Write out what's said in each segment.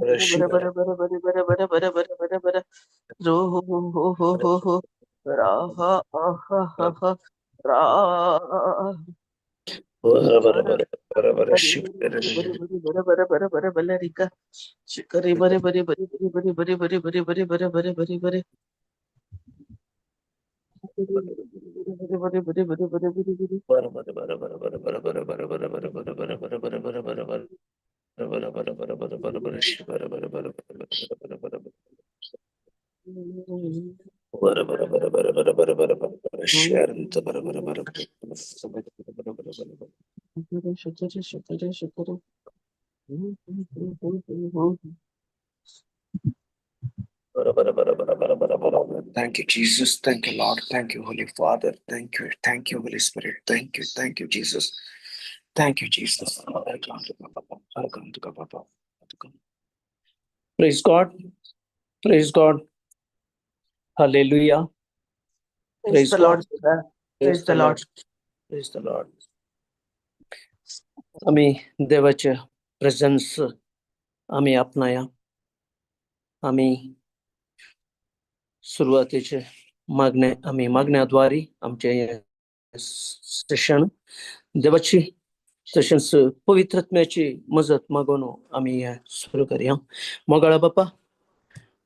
बरं बरं बरं बरं बरं बरं बरं बरं बरं बरं रो हो हो हो हो हो रा हा आ हा हा हा रा बरे बरे बरे बरे बरे बरे बरे बरे रिका शिकरे बरे बरे बरे बरे बरे बरे बरे बरे बरे बरे बरे बरे बरे बरे बरे बरे बरे बरे बरे शुक्र शुक्र शुक्र. Thank you, Jesus. Thank you, Lord. Thank you, Holy Father. Thank you. Thank you, Holy Spirit. Thank you. Thank you, Jesus. Thank you, Jesus. Praise God. Praise God. Hallelujah. Praise Praise the God. Lord. Praise Praise the the Lord. Lord. Praise the Lord. आम्ही देवाचे presence आम्ही आपणाया. आम्ही सुरवातेचे मागणे, आम्ही मागण्याद्वारे आमचे सेशन देवाची तशेंच पवित्रत्म्याची मजत मागून आमी हें सुरू करया. मोगाळा बापा,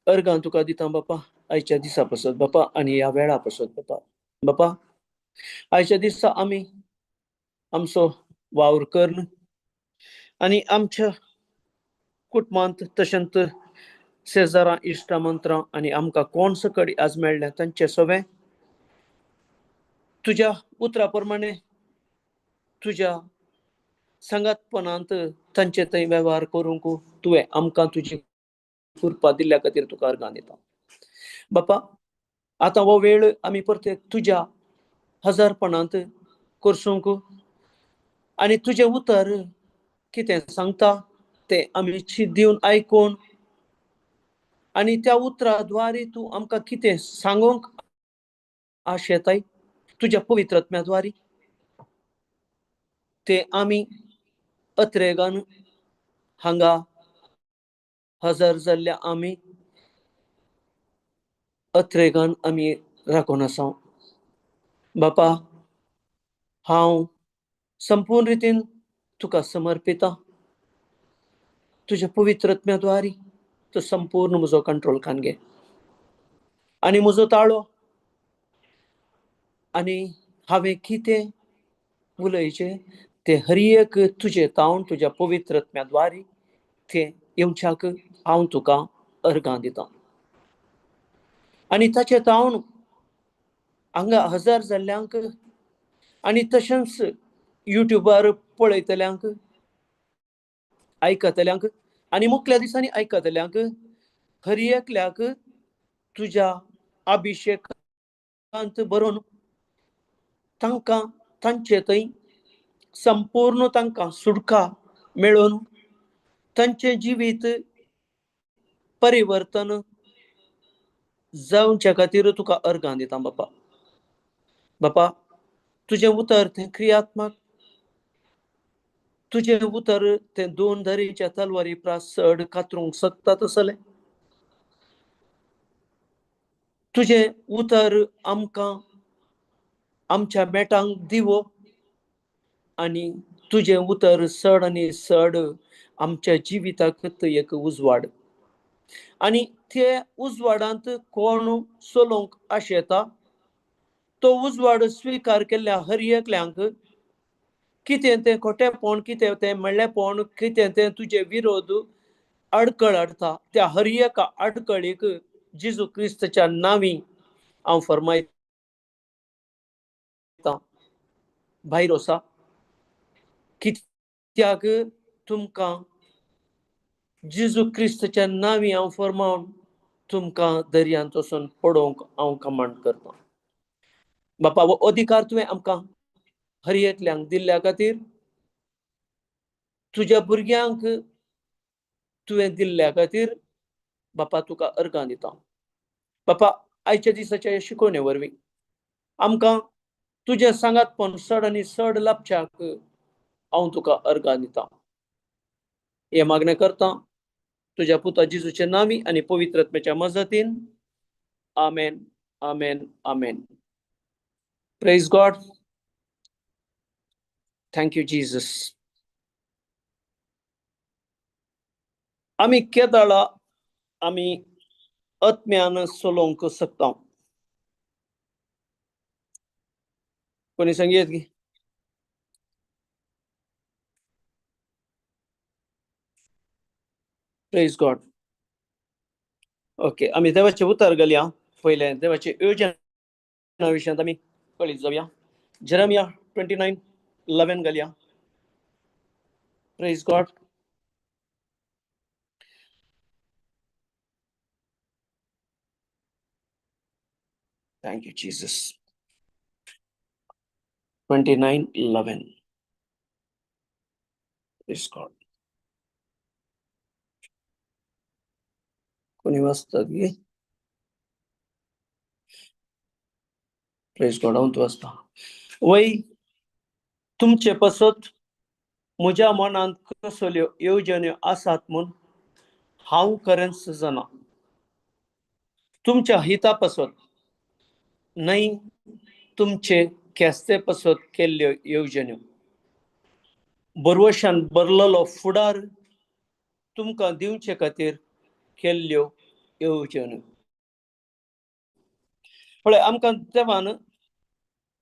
अर्गां तुका दिता बापा, आयच्या दिसा पासत बापा आनी ह्या वेळा पासत बापा. बापा, आयच्या दिसा आमी आमचो वावर करून आनी आमच्या कुटुंबांत तशेंच शेजारां, इश्टां, मंत्रां आनी आमकां कोण सकड आज मेळ्ळें तांचे सगळें तुज्या उतरा प्रमाणे तुज्या सांगातपणांत तांचे थंय वेव्हार करूंक तुवें आमकां तुजी कृपा दिल्ल्या खातीर तुका अर्गां दिता बापा. आतां हो वेळ आमी परते तुज्या हजारपणांत करसूंक आनी तुजें उतर कितें सांगता तें आमी दिवन आयकून आनी त्या उतरा द्वारे तूं आमकां कितें सांगूंक आशेताय तुज्या पवित्र आत्म्या ते आमी अत्रेगान हांगा हजर जाल्ल्या आमी अत्रेगान आमी राखून आसा बापा. हांव संपूर्ण रितीन तुका समर्पिता. तुज्या पवित्र आत्म्याद्वारे तूं संपूर्ण म्हजो कंट्रोल खान घे आनी म्हजो ताळो आनी हांवें कितें उलयचें तें हर एक तुजें तावन तुज्या पवित्र आत्म्याद्वारे तें येवच्याक हांव तुका अर्गां दितां. आनी ताचें तावन हांगा हजार जाल्ल्यांक आनी तशेंच युट्यूबार पळयतल्यांक, आयकतल्यांक आनी मुखल्या दिसांनी आयकतल्यांक, हर एकल्याक तुज्या अभिशेकांत बरोवन तांकां तांचे थंय संपूर्ण तांकां सुटका मेळोवन तांचें जिवीत परिवर्तन जावच्या खातीर तुका अर्गां दिता बापा. बापा, तुजें उतर तें क्रियात्मक, तुजें उतर तें दोन दरेच्या तलवारी प्रास चड कातरूंक शकता तसलें. तुजें उतर आमकां आमच्या मेटांक दिवो आनी तुजें उतर चड आनी चड आमच्या जिविताक एक उजवाड आनी ते उजवाडांत कोण चलोवंक आशेता तो उजवाड स्विकार केल्ल्या हर एकल्यांक कितें तें खोटेपण, कितें तें मेळ्ळेपण, कितें तें तुजे विरोध आडकळ हाडटा, त्या हर एका आडकळीक जेजू क्रिस्ताच्या नांवी हांव फरमायतां, भायर वसा. कित्याक तुमकां जेजू क्रिस्ताच्या नांवी हांव फरमावन तुमकां दर्यांत वचून पडोवंक हांव कमांड करतां बापा. हो अधिकार तुवें आमकां हर एकल्यांक दिल्ल्या खातीर, तुज्या भुरग्यांक तुवें दिल्ल्या खातीर बापा तुका अर्गां दिता बापा. आयच्या दिसाच्या शिकवणे वरवीं आमकां तुजें सांगातपण चड आनी चड लाभच्याक हांव तुका अर्गां दिता. हें मागणें करता तुज्या पुता जेजूच्या नांवी आनी पवित्र आत्म्याच्या मजतीन, आमेन, आमेन, आमेन. Praise God. Thank you Jesus. आमी केदाळा आमी आत्म्यान चलोवंक शकता? कोणी सांगयत की? Praise God. Okay, आमी देवाचे उतर घालया. पयलें देवाचे योजना विशयांत आमी कळीत जावया. जेरमिया 29:11 घालया. Praise God. Thank you Jesus. 29:11. Praise God. कोणी वाचतात की? प्रेज गॉड. हांव वाचता. वय, तुमचे पसत म्हज्या मनांत कसल्यो येवजण्यो आसात म्हूण हांव खरेंच जाणा. तुमच्या हिता पासत न्हय, तुमचे केस्ते पासत केल्ल्यो येवजण्यो, बरवशान भरलेलो फुडार तुमकां दिवचे खातीर केल्ल्यो येवजण्यो. पळय, आमकां देवान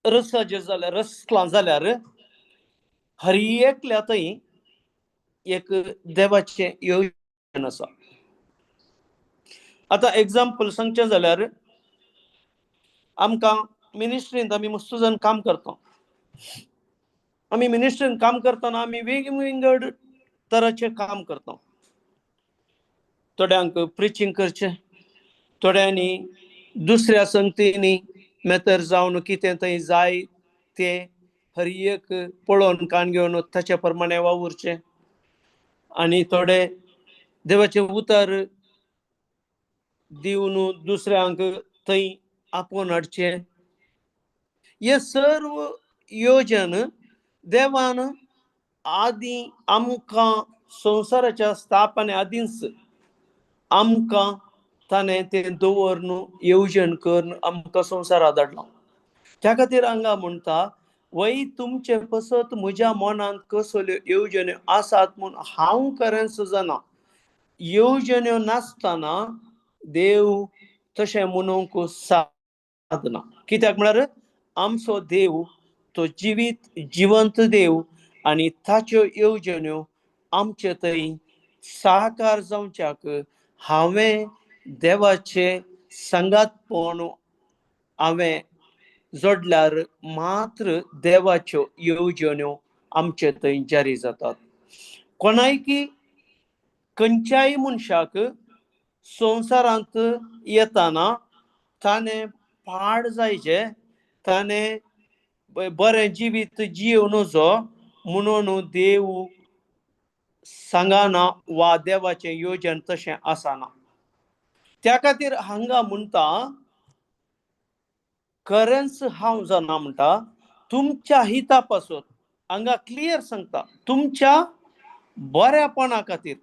रसाचें जाल्यार रसलां जाल्यार हर एकल्या थंय एक देवाचें येवजण आसा. आतां एग्जाम्पल सांगचें जाल्यार आमकां मिनिस्ट्रींत आमी मस्त जाण काम करता. आमी मिनिस्ट्रींत काम करतना आमी वेगविंगड तराचें काम करता. थोड्यांक प्रिचींग करचें, थोड्यांनी दुसऱ्या संगतींनी मेतर जावन कितें थंय जाय तें हर एक पळोवन कान घेवन ताच्या प्रमाणे वावुरचें, आनी थोडे देवाचें उतर दिवन दुसऱ्यांक थंय आपोवन हाडचें. हे सर्व योजन देवान आदी आमकां संवसाराच्या स्थापने आदींच आमकां ताणें तें दवरून येवजण करून आमकां संवसारांत धाडलां. त्या खातीर हांगा म्हणटा, वय तुमचे पसत म्हज्या मनांत कसल्यो येवजण्यो आसात म्हूण हांव खरेंच जाणा. येवजण्यो नासतना देव तशें म्हणूंक सादना. कित्याक म्हळ्यार आमचो देव तो जिवीत जिवंत देव आनी ताच्यो येवजण्यो आमचे थंय साकार जावच्याक हांवें देवाचें सांगातपण हांवें जोडल्यार मात्र देवाच्यो येवजण्यो आमचे थंय जारी जातात. कोणायकी खंयच्याय मनशाक संवसारांत येताना ताणें पाड जायचें, ताणें बरें जिवीत जियोवं नजो म्हणून देव सांगना वा देवाचें योजन तशें आसना. त्या खातीर हांगा म्हणटा, खरेंच हांव जाणा म्हणटा तुमच्या हिता पासून. हांगा क्लियर सांगता, तुमच्या बऱ्यापणा खातीर,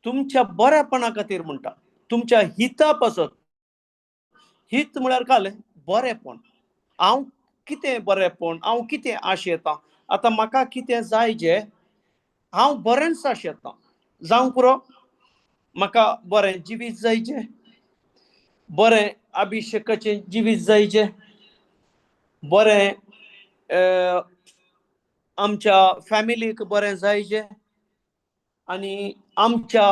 तुमच्या बऱ्यापणा खातीर म्हणटा, तुमच्या हिता पासून. हित म्हळ्यार काल बरेपण. हांव कितें बरेपण, हांव कितें आशेतां, आतां म्हाका कितें जाय जें हांव बरेंच आशेतां जावंक पुरो. म्हाका बरें जिवीत जायचें, बरें अभिशेकाचें जिवीत जायचें, बरें आमच्या फॅमिलीक बरें जायचें, आनी आमच्या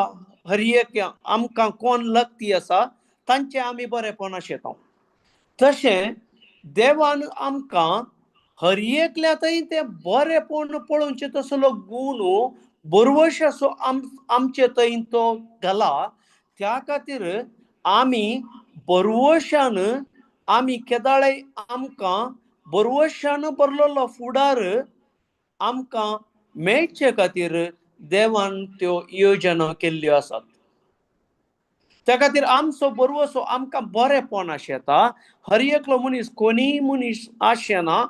हर एक आमकां कोण लागती आसा तांचें आमी बरेंपण आशेता. तशें देवान आमकां हर एकल्या थंय तें बरेंपण पळोवचें तसलो गूण बरवश असो आमचे थंय तो घाला. त्या खातीर आमी बरवशान आमी केदाळय आमकां बरवशान भरलेलो फुडार आमकां मेळचे खातीर देवान त्यो योजना केल्ल्यो आसात. त्या खातीर आमचो बरवसो आमकां बरेंपण आशेता. हर एकलो मनीस, कोणीय मनीस आशेना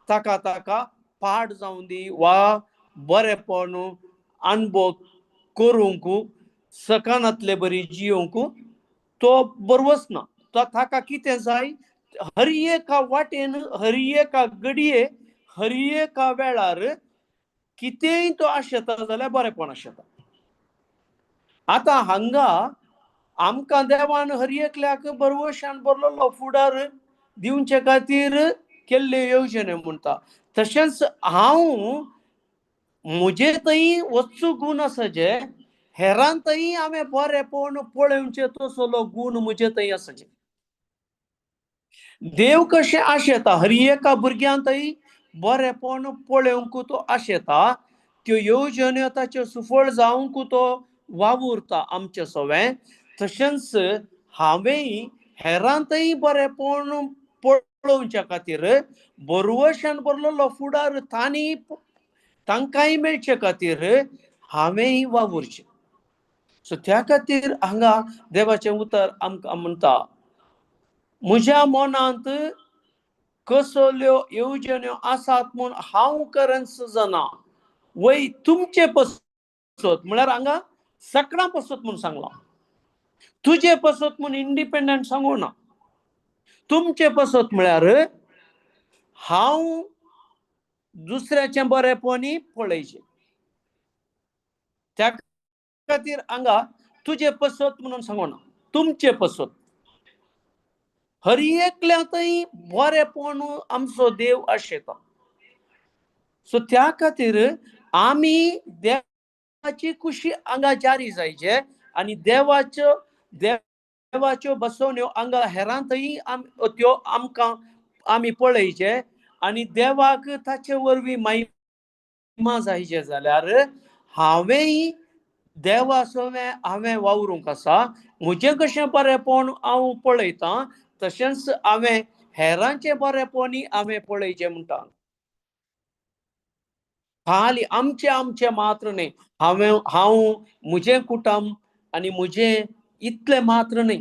ताका ताका पाड जावं दी वा बरेंपण अणभव करूंक सकानातले बरी जियोंक तो बरवच ना. तो ताका कितें जाय, हर एका वाटेन, हर एका घडये, हर एका वेळार कितेंय तो आशेता जाल्यार बरेंपण आशेता. आतां हांगा आमकां देवान हर एकल्याक बरवशान बरलेलो फुडार दिवचे खातीर केल्ले येवजणे म्हणटा. तशेंच हांव म्हजे थंय वच्चो गूण आसा जे हेरां थंय हांवें बरेंपण पळोवचें तसलो गूण म्हजे थंय आसा. जे देव कशें आशेता हर एका भुरग्यान थंय बरेंपण पळोवंक तो आशेता, त्यो येवजण्यो ताच्यो सुफळ जावंक तो वावुरता आमचे सवें. तशेंच हांवेंय हेरांतय बरेंपण पळोवच्या खातीर बरवशान बरलेलो फुडार तांणी तांकांय मेळचे खातीर हांवेंय वावुरचें. सो त्या खातीर हांगा देवाचें उतर आमकां म्हणटा, म्हज्या मनांत कसल्यो येवजण्यो आसात म्हूण हांव करन जाणा, वय तुमचे पसत, म्हळ्यार हांगा सगळ्यां पसत म्हूण सांगलां, तुजे पसत म्हूण इंडिपेंडंट सांगू ना. तुमचे पसत म्हळ्यार हांव दुसऱ्याचें बरेंपणी पळयचें. त्या खातीर हांगा तुजे पसत म्हणून सांगू ना, तुमचे पसत. हर एकल्या थंय बरेंपण आमचो देव आशेता. सो त्या खातीर आमी देवाची खुशी हांगा जारी जायचे आनी देवाच्यो देवाच्यो बसवण्यो हांगा हेरां थंय त्यो आमकां आमी पळयचे आनी देवाक ताचे वरवीं महिमा जायचे जाल्यार हांवेंय देवा सवें हांवें वावरूंक आसा. म्हजें कशें बरेंपण हांव पळयतां तशेंच हांवें हेरांचें बरेंपणूय हांवें पळयचें म्हणटा. खाली आमचें आमचें मात्र न्हय, हांवें हांव म्हजें कुटुंब आनी म्हजें इतलें मात्र न्हय.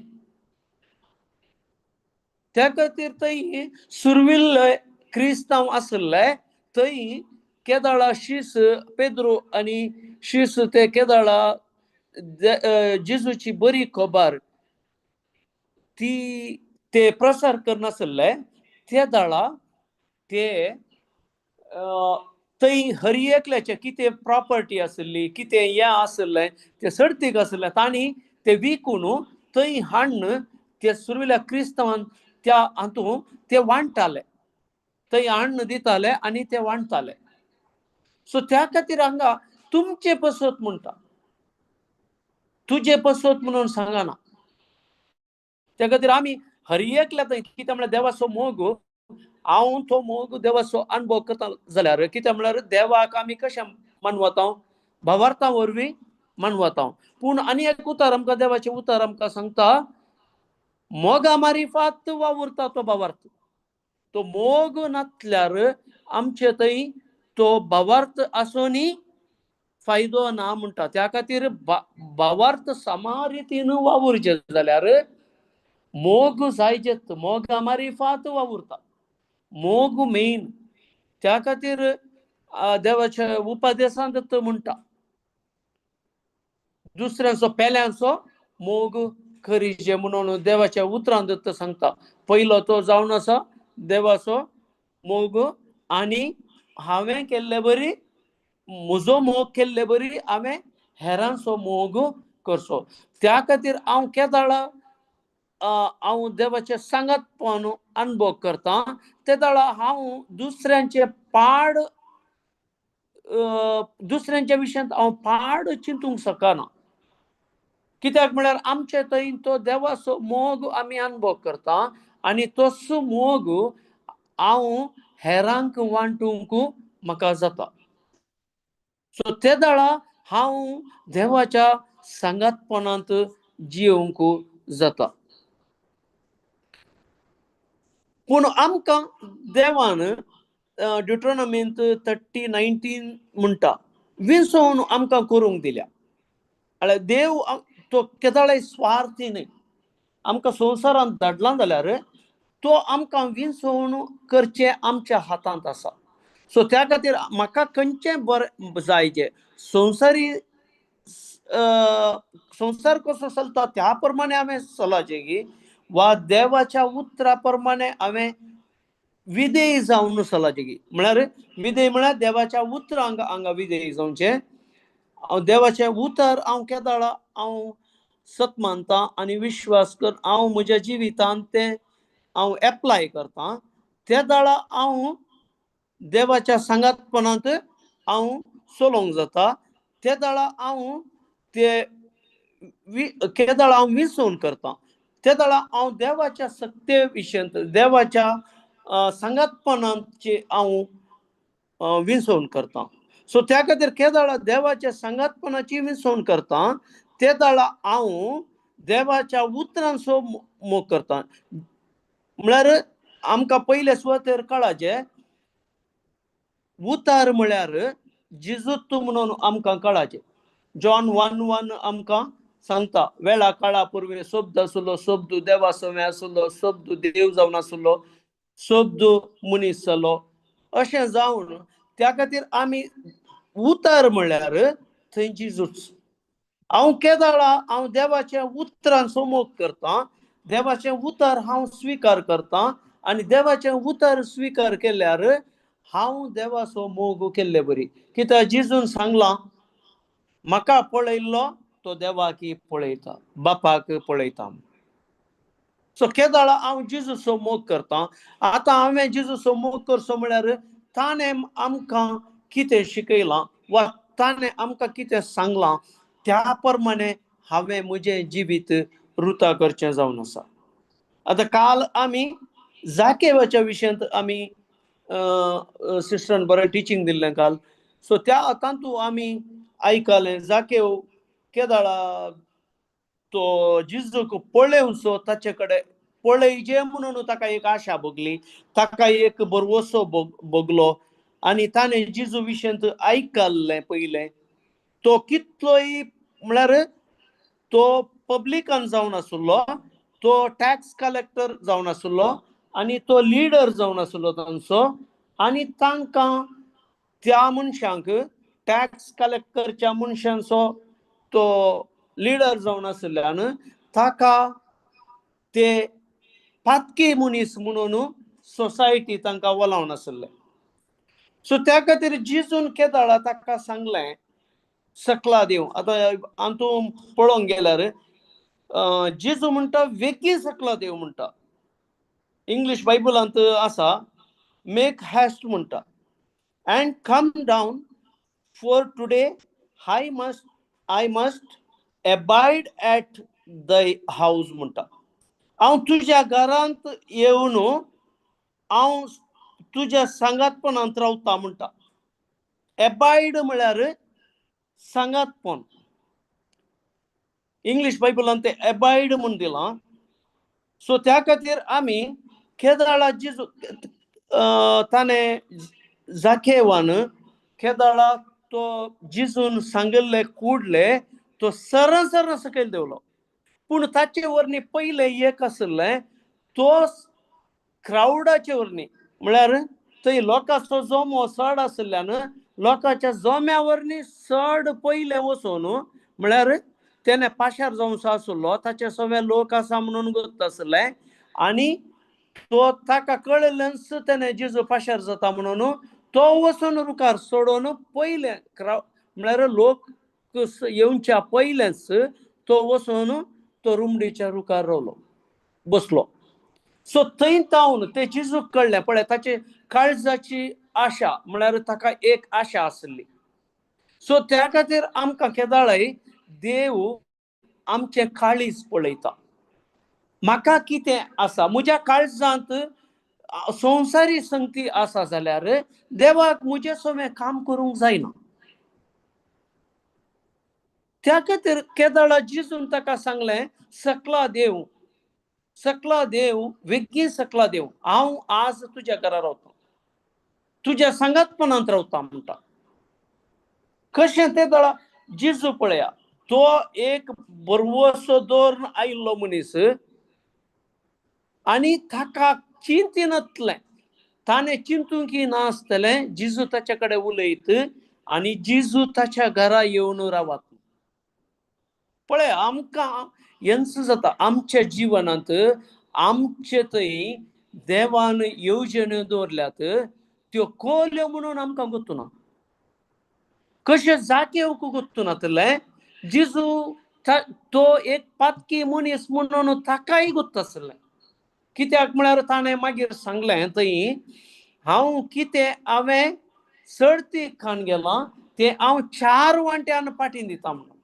त्या खातीर थंय सुर्विल्ले क्रिस्तांव आशिल्ले थंय केदळा शीस पेद्रो आनी शीस ते केदळा जेजूची बरी खबर ती ते प्रसार करनासले ते दळा ते थंय हर एकल्याचे कितें प्रॉपर्टी आशिल्ली, कितें हें आशिल्लें तें सर्तीक आशिल्लें, तांणी ते विकून थंय हाडून ते सुर्विल्या क्रिस्तांवान त्या हातूंत ते वांट्टाले, थंय हाडून दिताले आनी ते वांट्टाले. सो त्या खातीर हांगा तुमचे पसत म्हणटा, तुजे पसत म्हणून सांगना. त्या खातीर आमी हर एकल्या थंय कितें म्हळ्यार देवाचो मोग, हांव तो मोग देवाचो अणभव करता जाल्यार कितें म्हळ्यार देवाक आमी कशें मानवता, भावार्था वरवीं मानवता. पूण आनी एक उतर आमकां देवाचें उतर आमकां सांगता, मोगा मारिफात वावुरता तो भावार्थ. तो मोग नासल्यार आमचे थंय तो भावार्थ आसूनय फायदो ना म्हणटा. त्या खातीर भावार्थ समा रितीन वावुरचें जाल्यार मोग जायजेत, मोगा मारिफात वावुरता, मोग मेन. त्या खातीर देवाच्या उपदेशांत म्हणटा दुसऱ्यांचो पेल्यांचो मोग करीचे म्हणून देवाच्या उतरांत सांगता. पयलो तो जावन आसा देवाचो मोग आनी हांवें केल्ले बरी म्हजो मोग केल्ले बरी हांवें हेरांचो मोग करचो. त्या खातीर हांव केदाळा हांव देवाचे सांगातपण अणभव करता ते दाळा हांव दुसऱ्यांचे पाड दुसऱ्यांच्या विशयांत हांव पाड चिंतूंक शकना. कित्याक म्हळ्यार आमचे थंय तो देवाचो मोग आमी अणभव करता आनी तोच मोग हांव हेरांक वांटूंक म्हाका जाता. सो ते दाळा हांव देवाच्या सांगातपणांत जियोवंक जाता. पूण आमकां देवान ड्युट्रोनॉमींत 30:19 म्हणटा विसवण आमकां करूंक दिल्या. देव तो केदाळाय स्वार्थी न्हय, आमकां संवसारांत धाडला जाल्यार तो आमकां विसवण करचें आमच्या हातांत आसा. सो त्या खातीर म्हाका खंयचें बरें जाय, जें संवसारी संवसार कसो चलता त्या प्रमाणे हांवें चलाचें की वा देवाच्या उतरा प्रमाणे हांवें विधेय जावन चलाचें की. म्हळ्यार विधेय म्हळ्यार देवाच्या उतरांक हांगा विधेय जावचें. हांव देवाचें उतर हांव केदाळा हांव सत मानता आनी विश्वास कर हांव म्हज्या जिवितांत तें हांव एप्लाय करता त्या दाळा हांव देवाच्या सांगातपणांत हांव चलोवंक जाता. त्या दाळा हांव ते केदाळा हांव विसवण करता. त्या दाळा हांव देवाच्या सत्ते विशयांत देवाच्या सांगातपणांची हांव विसवण करता. सो त्या खातीर केदाळा देवाच्या सांगातपणाची विसवण करता ते दाळा हांव देवाच्या उतरांचो मोग करता. म्हळ्यार आमकां पयले सुवातेर कळाचें उतार म्हळ्यार जिजूत म्हणून आमकां कळाचें. जॉन 1:1 आमकां सांगता वेळा काळा पुर्वी शब्द आसलो, शब्द देवा सवे आसलो, शब्द देव जावन आसलो, शब्द मनीस जालो. अशें जावन त्या खातीर आमी उतार म्हळ्यार थंय जिजूच. हांव केदाळा हांव देवाच्या उतरांचो मोग करता, देवाचें उतर हांव स्विकार करता आनी देवाचें उतर स्विकार केल्यार हांव देवाचो मोग केल्ले बरी. कित्याक जिजून सांगलां म्हाका पळयल्लो तो देवाक पळयता, बापाक पळयता. सो केदाळा हांव जिजूचो मोग करता. आतां हांवें जिजूचो मोग करचो म्हळ्यार ताणें आमकां कितें शिकयलां वा ताणें आमकां कितें सांगलां त्या प्रमाणे हांवें म्हजें जिवीत रुता करचें जावन आसा. आतां काल आमी जाकेवाच्या विशयांत आमी सिस्टरान बरें टिचींग दिल्लें काल. सो त्या तातूंत आमी आयकलें जाकेव केदाळा तो जिजूक पळोवचो ताचे कडेन पळयजे म्हणून ताका एक आशा भोगली, ताका एक बरवसो भोगलो आनी ताणें जिजू विशयांत आयकल्लें पयलें. तो कितलोय म्हळ्यार तो पब्लिकान जावन आसलो, तो टॅक्स कलेक्टर जावन आसलो आनी तो लिडर जावन आसलो तांचो. आनी तांकां त्या मनशांक टॅक्स कलेक्ट करच्या मनशांचो तो लिडर जावन आशिल्ल्यान ताका ते पातकी मनीस म्हणून सोसायटी तांकां वलावन आशिल्ले. सो त्या खातीर जिजून केदाळा ताका सांगलें सकला देव. आतां हातूंत पळोवंक गेल्यार जेजू म्हणटा वेगीं सकला देव म्हणटा. इंग्लीश बायबलांत आसा मेक हॅस्ट म्हणटा and come down for today I must abide at thy house म्हणटा. हांव तुज्या घरांत येवन हांव तुज्या सांगातपणांत रावता म्हणटा. एबायड म्हळ्यार सांगातपण. इंग्लीश बायबलान ते एबायड म्हूण दिलां. सो त्या खातीर आमी केदाळा जिजू ताणें जाकेवान केदाळा तो जिजून सांगिल्ले कुडले तो सरळ सरळ सकयल देंवलो. पूण ताचे वरनी पयलें एक आशिल्लें तो क्रावडाचे वरनी म्हळ्यार थंय लोकांचो जमो चड आशिल्ल्यान लोकांच्या जम्या वरनी चड पयलें वचून म्हळ्यार तेणे पाशार जावचो आसलो, ताचे सगळे लोक आसा म्हणून गोत आसले आनी तो ताका कळिल्लेंच तेणे जेजू पाशार जाता म्हणून तो वचून रुखार सोडून पयलें म्हळ्यार लोक येवच्या पयलेंच तो वचून तो रुमडीच्या रुखार रावलो बसलो. सो थंय तावन ते जेजूक कळ्ळें पळय ताचे काळजाची आशा म्हळ्यार ताका एक आशा आसली. सो त्या खातीर आमकां केदाळय देव आमचें काळीज पळयता. म्हाका कितें आसा म्हज्या काळजांत संवसारी संगती आसा जाल्यार देवाक म्हजें सवें काम करूंक जायना. त्या खातीर केदाळा जेजून ताका सांगलें सकला देव, सकला देव, वेगीं सकला देव, हांव आज तुज्या घरा रावता, तुज्या सांगातपणांत रावता म्हणटा. कशें ते दळा जेजू पळया तो एक बरवसो दवरून आयिल्लो मनीस आनी ताका चिंतिनातलें, ताणें चिंतूंक नासतलें जेजू ताच्या कडेन उलयत आनी जेजू ताच्या घरा येवन रावत. पळय आमकां हेंच जाता आमच्या जिवनांत, आमचे थंय देवान येवजण्यो दवरल्यात त्यो कोल्यो म्हणून आमकां गोत्तुना, कशें जागे गोत्तुनातलें. जेजू तो एक पातकी मनीस म्हणून ताकाय गोत्त आसलें. कित्याक म्हळ्यार ताणें मागीर सांगलें थंय, हांव कितें हांवें चडती खाण गेलां तें हांव 4 वांट्यान पाटीन दिता म्हणून.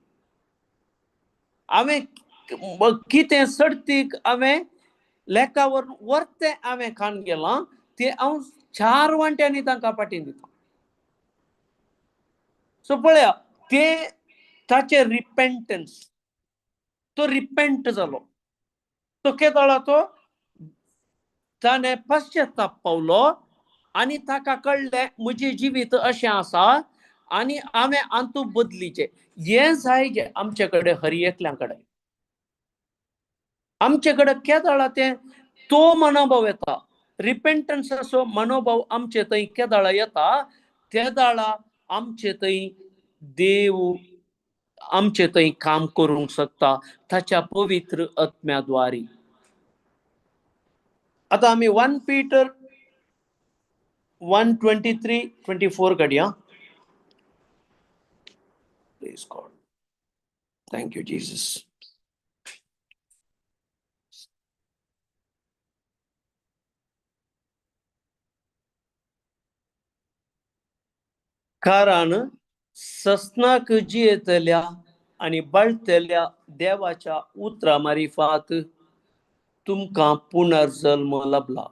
हांवें कितें चडतीक हांवें लेखा वरतें हांवें खाण गेलां तें हांव 4 वांट्यांनी तांकां पाटीन दिता. सो पळया तें ताचें रिपेंटन्स, तो रिपेंट जालो, तो केदळा तो ताणें पश्चाताप पावलो आनी ताका कळ्ळें म्हजें जिवीत अशें आसा आनी हांवें अंतू बदलीचें. हें जाय जें आमचे कडेन, हर एकल्या कडेन आमचे कडेन केदळा तें तो मनोभाव येता, रिपेंटन्साचो मनोभाव आमचे थंय केदळा येता, तेदळा आमचे थंय देव आमचे थंय काम करूंक शकता ताच्या पवित्र आत्म्याद्वारी. आतां आमी 1 Peter 1:23-24 काडया. Praise God. Thank you Jesus. कारण ससनाक जियेतल्या आनी बाळतल्या देवाच्या उतरा मारिफात तुमकां पुनर्जल्म लाभला.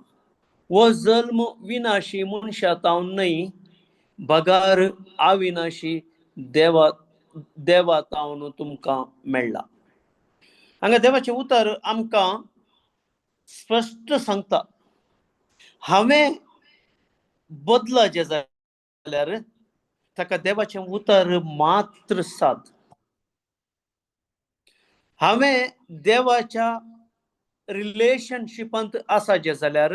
हो जल्म विनाशी मनशा तावन न्हय, बगार अविनाशी देवा तावन तुमकां मेळ्ळा. हांगा देवाचें उतर आमकां स्पश्ट सांगता, हांवें बदलाचें जाल्यार ताका देवाचें उतर मात्र साद. हांवें देवाच्या रिलेशनशिपांत आसाचें जाल्यार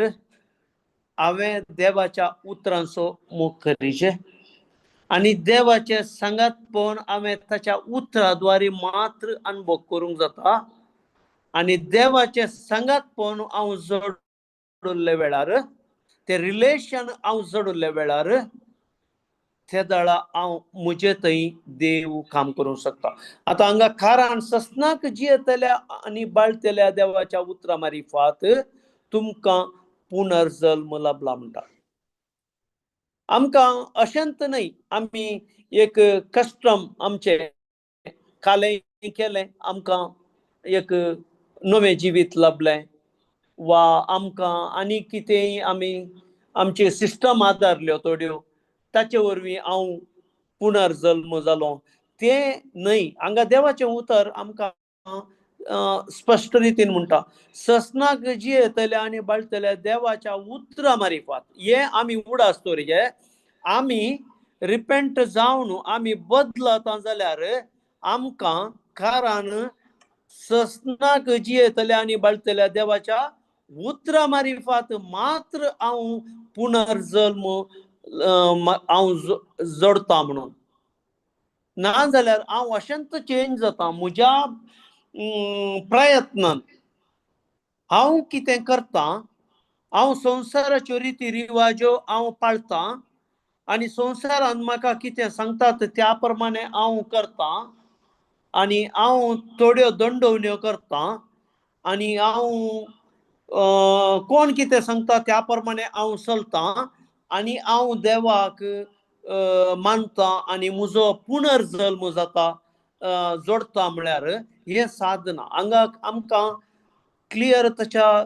हांवें देवाच्या उतरांचो मोग करीचें आनी देवाचें सांगात पळोवन हांवें ताच्या उतरा द्वारे मात्र अनुभव करूंक जाता. आनी देवाचें सांगात पळोवन हांव जोडिल्ल्या वेळार, तें रिलेशन हांव जोडिल्ल्या वेळार ते दळा हांव म्हजे थंय देव काम करूंक शकता. आतां हांगा कारण ससनाक जियेतल्या आनी बाळतल्या देवाच्या उतरा मारिफात तुमकां पुनर्जल्म लाभला म्हणटा. आमकां अशेंत न्हय, आमी एक कस्टम आमचे कालें केलें, आमकां एक नवें जिवीत लाभलें वा आमकां आनी कितेंय आमी आमचे सिस्टम आदारल्यो थोड्यो, ताचे वरवीं हांव पुनर्जल्म जालो तें न्हय. हांगा देवाचें उतर आमकां स्पश्ट रितीन म्हणटा, ससनाक जियेतल्या आनी बाळतल्या देवाच्या उतरा मारिफात. हें आमी उडास दवरचें, आमी रिपेंट जावन आमी बदलता जाल्यार आमकां कारण ससनाक जियेतल्या आनी बाळतल्या देवाच्या उतरा मारिफात मात्र हांव पुनर्जल्म हांव जोडता म्हणून. ना जाल्यार हांव अशेंच चेंज जाता म्हज्या प्रयत्नान. हांव कितें करता, हांव संवसाराच्यो रिती रिवाज्यो हांव पाळतां आनी संवसारान म्हाका कितें सांगतात त्या प्रमाणे हांव करता आनी हांव थोड्यो दंडवण्यो करता आनी हांव कोण कितें सांगता त्या प्रमाणे हांव चलतां आनी हांव देवाक मानता आनी म्हजो पुनर्जल्म जाता जोडता म्हळ्यार हें साधना. हांगा आमकां क्लियर ताच्या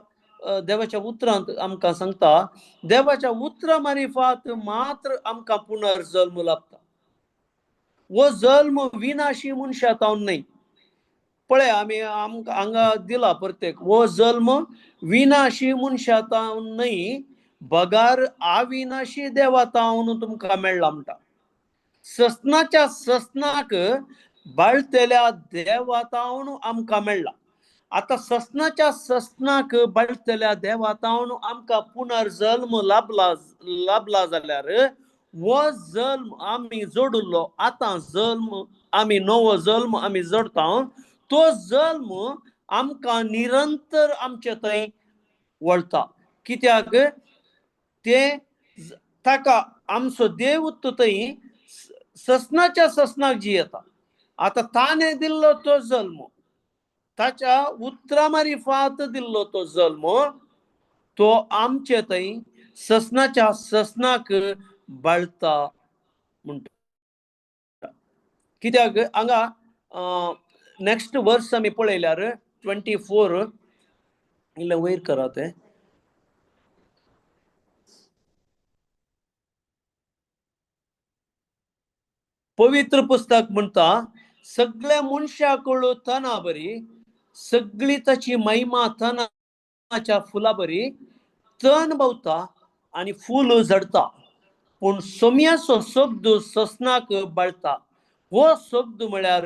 देवाच्या उतरांत आमकां सांगता, देवाच्या उतरा मारिफात मात्र आमकां पुनर्जल्म लाभता. हो जल्म विनाशी मनशा तावन न्हय. पळय आमी आमकां हांगा दिला प्रत्येक, हो जल्म विनाशी मनशा तावन न्हय, बगार अविनाशी देवा तावन तुमकां मेळ्ळा म्हणटा. ससनाच्या ससनाक बाळतल्या देवा तावन आमकां मेळ्ळा. आतां ससनाच्या ससनाक बाळतल्या देवा तावन आमकां पुनर्जल्म लाभला लाभला जाल्यार हो जल्म आमी जोडिल्लो, आतां जल्म आमी नवो जल्म आमी जोडता, तो जल्म आमकां निरंतर आमचे थंय वळता. कित्याक ते ताका आमचो देव थंय ससनाच्या ससनाक जियेता. आतां ताणें दिल्लो तो जल्म, ताच्या उतरा मारिफात दिल्लो तो जल्म, तो आमचे थंय ससनाच्या ससनाक बाळता म्हणटा. कित्याक हांगा नेक्स्ट वर्स आमी पळयल्यार 24 इल्लें वयर करात तें. पवित्र पुस्तक म्हणटा सगळ्या मनशाक तना बरी, सगळी ताची महिमा तनाच्या फुला बरी, तण भोवता आनी फूल झडता, पूण सोम्याचो शब्द ससनाक बाळता. हो शब्द म्हळ्यार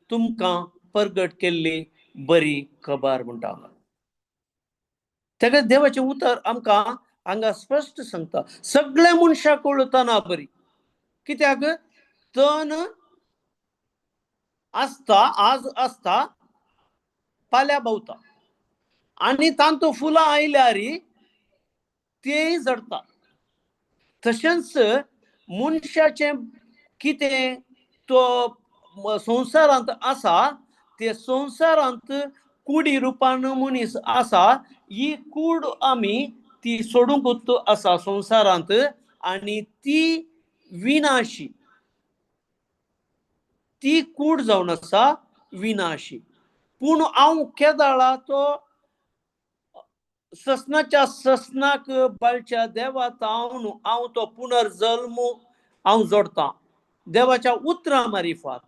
तुमकां परगट केल्ली बरी खबर म्हणटा. ताका देवाचें उतर आमकां हांगा स्पश्ट सांगता सगळ्या मनशाक तना बरी. कित्याक तण आसता, आज आसता, पाल्या भोवता आनी तांतू फुलां आयल्यार तेय जडता. तशेंच मनशाचें कितें तो संवसारांत आसा ते संवसारांत कुडी रुपान मनीस आसा, ही कूड आमी ती सोडूंक आसा संवसारांत आनी ती विनाशी, ती कूड जावन आसा विनाशी. पूण हांव केदाळा तो ससनाच्या ससनाक बाळच्या देवा तावन हांव तो पुनर्जल्म हांव जोडटा देवाच्या उतरां मारिफात.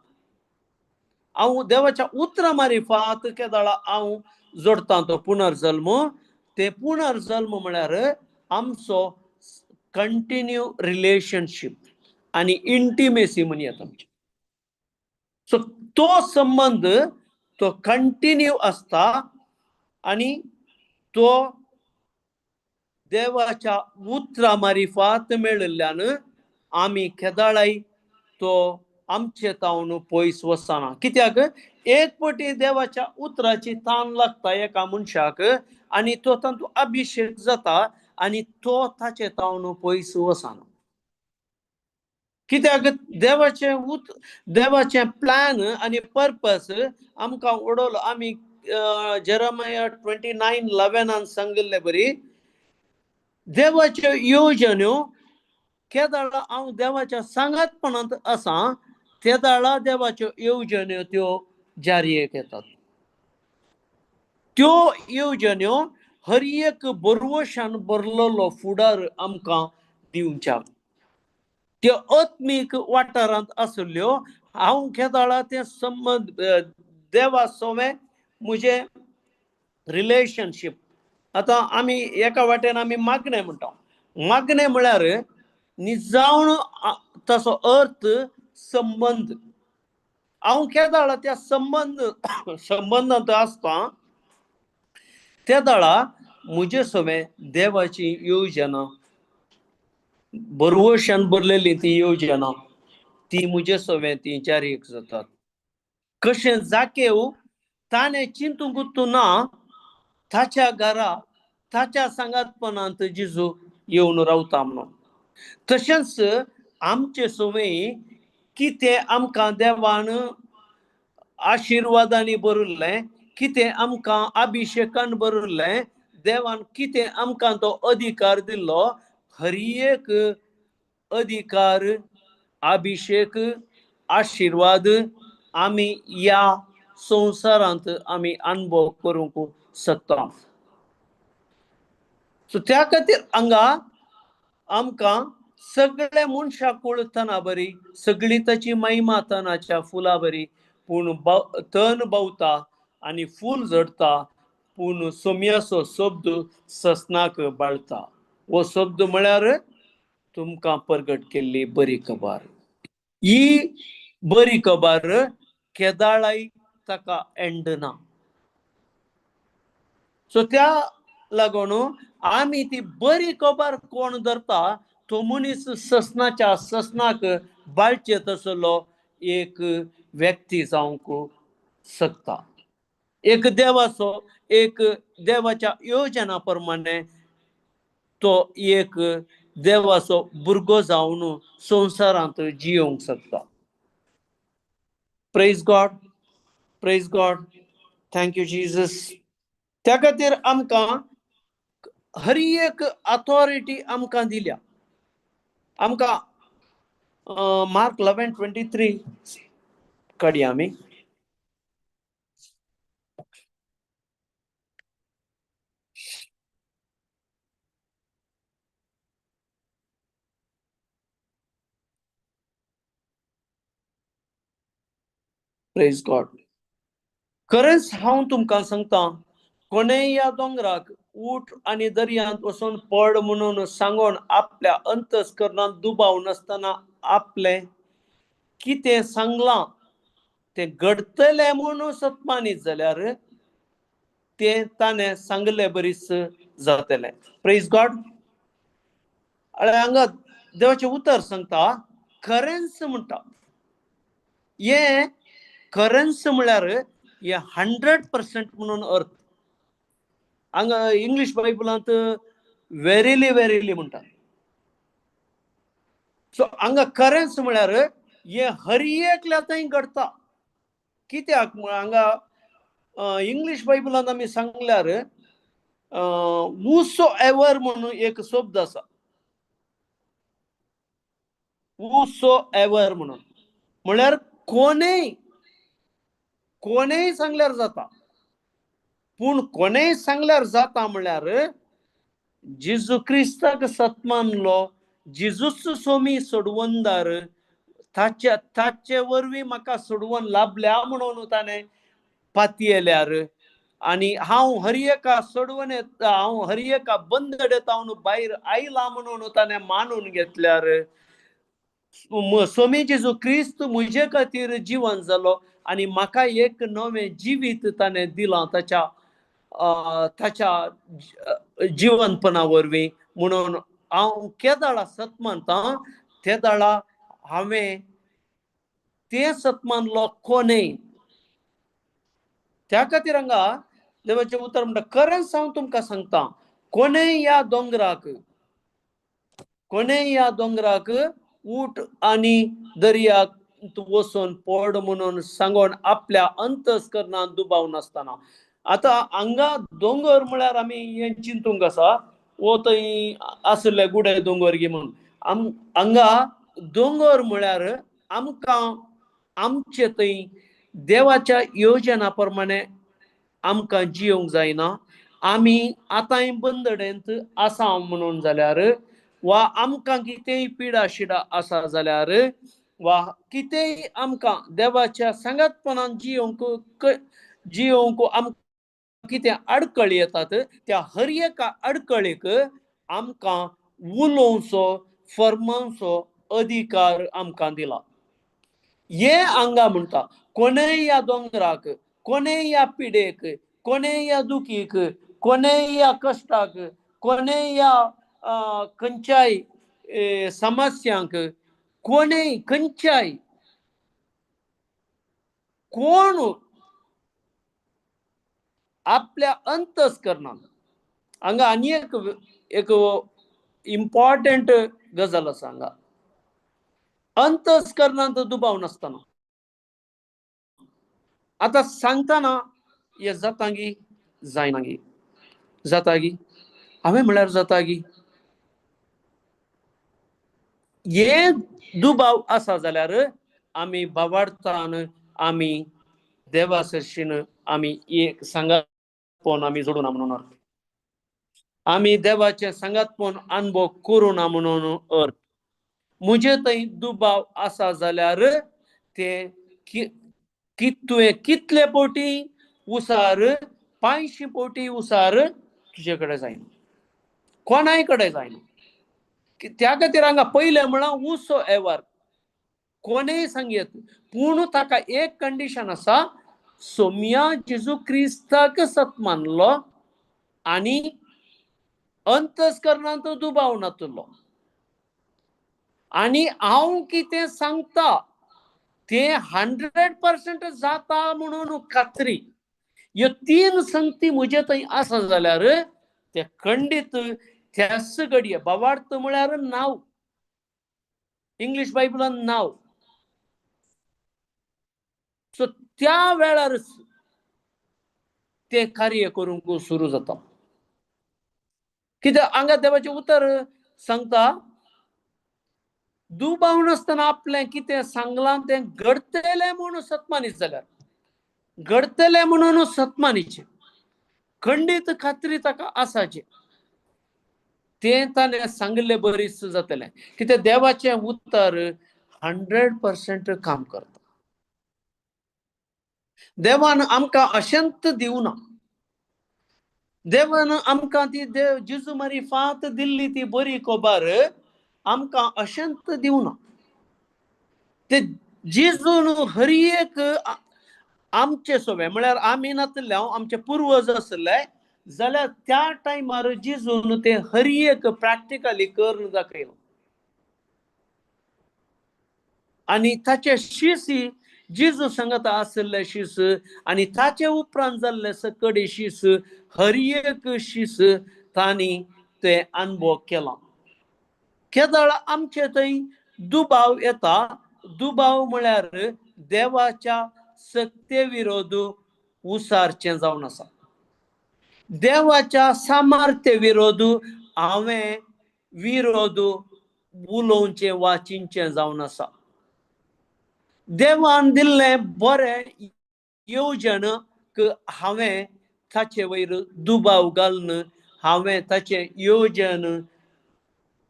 हांव देवाच्या उतरां मारिफात केदाळा हांव जोडटा तो पुनर्जल्म. ते पुनर्जल्म म्हळ्यार आमचो कंटिन्यू रिलेशनशीप आनी इंटिमेसी म्हणयात आमची. सो तो संबंद तो कंटिन्यू आसता आनी तो देवाच्या उतरां मारिफात मेळिल्ल्यान आमी केदाळाय तो आमचे तावन पयस वचना. कित्याक एक पटी देवाच्या उतराची तान लागता एका मनशाक आनी तो तातूंत अभिशेक जाता आनी तो ताचे तावन पयस वचना. कित्याक देवाचें देवाचें प्लॅन आनी पर्पस आमकां उडोवलो. आमी जेरमाया 29:11 सांगिल्ले बरी देवाच्यो येवजण्यो केदाळा हांव देवाच्या सांगातपणांत आसा तेदाळा देवाच्यो येवजण्यो त्यो जारयेक येतात. त्यो येवजण्यो हर एक बरवशान भरलेलो फुडार आमकां दिवच्याक त्यो आत्मीक वाठारांत आशिल्ल्यो. हांव केदाळा ते संबंद देवा सोवें म्हजें रिलेशनशीप. आतां आमी एका वाटेन आमी मागणें म्हणटा. मागणें म्हळ्यार निजावन ताचो अर्थ संबंद. हांव केदाळा त्या संबंदांत आसता तेदाळा म्हजे सवें देवाची योजना बरवशान भरलेली ती योजना ती म्हजे सवें ती जारीक जातात. कशें जाकेव ताणें चिंतूंक ना ताच्या घरा ताच्या सांगातपणांत जिजू येवन रावता म्हणून. तशेंच आमचे सवय कितें आमकां देवान आशिर्वादांनी भरिल्लें, कितें आमकां अभिशेकान भरिल्लें, देवान कितें आमकां तो अधिकार दिल्लो, हर एक अधिकार अभिशेक आशिर्वाद आमी ह्या संवसारांत आमी अनुभव करूंक शकता. सो त्या खातीर हांगा आमकां सगळे मनशाक तना बरी, सगळी ताची महिमा तणाच्या फुलां बरी, पूण तण भोंवता आनी फूल झडता, पूण सोम्याचो शब्द ससनाक बाळता. हो शब्द म्हळ्यार तुमकां परगट केल्ली बरी खबर. ही बरी खबर केदाळाय ताका एंड ना. सो त्या लागून आमी ती बरी खबर कोण धरता तो मनीस ससनाच्या ससनाक बाळचे तसलो एक व्यक्ती जावंक शकता. एक देवाचो, एक देवाच्या योजना प्रमाणे तो एक देवाचो भुरगो जावन संवसारांत जियोंक शकता. Praise God, praise God, thank you Jesus. त्या खातीर आमकां हर एक अथॉरिटी आमकां दिल्या. आमकां मार्क 11:23 काडया आमी. Praise God. खरेंच हांव तुमकां सांगता, कोणेय ह्या दोंगराक उठ आनी दर्यांत वचून पड म्हणून सांगून आपल्या अंतस्करणांत दुबाव नासतना आपलें कितें सांगलां तें घडतलें म्हणून सत्मानीत जाल्यार तें ताणें सांगलें बरीच जातलें. Praise God. हांगा देवाचें उतर सांगता, खरेंच म्हणटा. हें खरेंच म्हळ्यार हे 100% म्हणून अर्थ. हांगा इंग्लीश बायबलांत वेरिली वेरिली म्हणटा. सो हांगा खरेंच म्हळ्यार हे हर एकल्या थंय घडता. कित्याक हांगा इंग्लीश बायबलांत आमी सांगल्यार वुसो एवर म्हणून एक शब्द आसा. वुसो एवर म्हणून म्हळ्यार कोणेय कोणेय सांगल्यार जाता. पूण कोणेय सांगल्यार जाता म्हळ्यार जेजू क्रिस्ताक सत मानलो, जेजूच सोमी सोडवणदार, ताचे ताचे वरवीं म्हाका सोडवण लाभल्या म्हणून ताणें पातयेल्यार आनी हांव हर एका सोडवण येता, हांव हर एका बंदडेत हांव भायर आयला म्हणून ताणें मानून घेतल्यार सोमी जेजू क्रिस्त म्हजे खातीर जिवन जालो आनी म्हाका एक नवें जिवीत ताणें दिलां ताच्या ताच्या जिवनपणा वरवीं. म्हणून हांव केदाळा सत मानता ते दाळा हांवें तें सत मानलो कोणेय. त्या खातीर हांगा देवाचें उतर म्हणटा, खरेंच हांव तुमकां सांगता, कोणेय ह्या दोंगराक, कोणेय ह्या दोंगराक उठ आनी दर्याक वचून पड म्हणून सांगून आपल्या अंतस्करणांत दुबाव नासतना. आतां हांगा दोंगर म्हळ्यार आमी हें चिंतूंक आसा, वो थंय आसले गुडे दोंगर गी म्हणून. हांगा दोंगर म्हळ्यार आमकां आमचे थंय देवाच्या योजना प्रमाणे आमकां जियोंक जायना. आमी आतांय बंदडेंत आसा म्हणून जाल्यार वा आमकां कितेंय पिडा शिडा आसा जाल्यार वा कितेंय आमकां देवाच्या सांगातपणान जियोंक जियोंक आमकां कितें आडखळी येतात, त्या हर एका आडखळीक आमकां उलोवचो फर्मावचो अधिकार आमकां दिला. हे हांगा म्हणटा, कोणेय ह्या दोंगराक, कोणेय ह्या पिडेक, कोणेय ह्या दुखीक, कोणेय ह्या कश्टाक, कोणेय ह्या खंयच्याय समस्यांक, कोणेय खंयच्याय कोण आपल्या अंतस्करणान. हांगा आनी एक एक इम्पॉर्टंट गजाल आसा हांगा, अंतस्करणांत दुबाव नासतना. आतां सांगतना हें जाता गी जायना गी, जाता गी, हांवें म्हळ्यार जाता गी, हे दुबाव आसा जाल्यार आमी बावार्थान आमी देवा सरशीन आमी एक सांगातपण आमी जोडूना म्हणून अर्थ. आमी देवाचें सांगातपण अनुभव करूना म्हणून अर्थ. म्हजे थंय दुबाव आसा जाल्यार ते तुवें कितले पोटी उसार, 500 पोटी उसार तुजे कडेन जायना, कोणाय कडेन जायना. त्या खातीर हांगा पयलें म्हळ्यार उसो एवर कोणेय सांगयत, पूण ताका एक कंडिशन आसा, सोम्या जेजू क्रिस्ताक सत मानलो आनी अंतस्करणांत दुबाव नातलो आनी हांव कितें सांगता तें 100% जाता म्हणून खात्री. ह्यो तीन संगती म्हजे थंय आसा जाल्यार ते खंडीत त्याच घडये. भावार्थ म्हळ्यार नांव, इंग्लीश बायबलान नांव. सो त्या वेळारच ते कार्य करूंक सुरू जाता. कित्याक हांगा देवाचें उतर सांगता, दुबाव नासतना आपलें कितें सांगलां तें घडटलें म्हणून सतमानीत जाल्यार, घडटलें म्हणून सतमानीचें खंडीत खात्री ताका आसाचें, तें ताणें सांगिल्लें बरीच जातलें. कित्याक देवाचें उतर 100% काम करता. देवान आमकां अशेंच दिवना, देवान आमकां ती देव जेजू मारी फात दिल्ली ती बरी खबर आमकां अशेंच दिवना. ते जेजून हर एक आमचे सोबे म्हळ्यार आमी नासले, आमचे पुर्वज आसले जाल्यार त्या टायमार जेजून ते हर एक प्रॅक्टिकली करून दाखयलो. आनी ताचे शिसी जेजू सांगता आशिल्ले शीस आनी ताचे उपरांत जाल्ले सकडी शीस, हर एक शीस तांणी ते अनुभव केला. केदळ आमचे थंय दुबाव येता. दुबाव म्हळ्यार देवाच्या सक्ते विरोध उसारचें जावन आसा. देवाच्या सामर्थ्य विरोध हांवें विरोध उलोवचें वा चिंतचें जावन आसा. देवान दिल्लें बरें येवजण हांवें ताचे वयर दुबाव घालून हांवें ताचें येवजण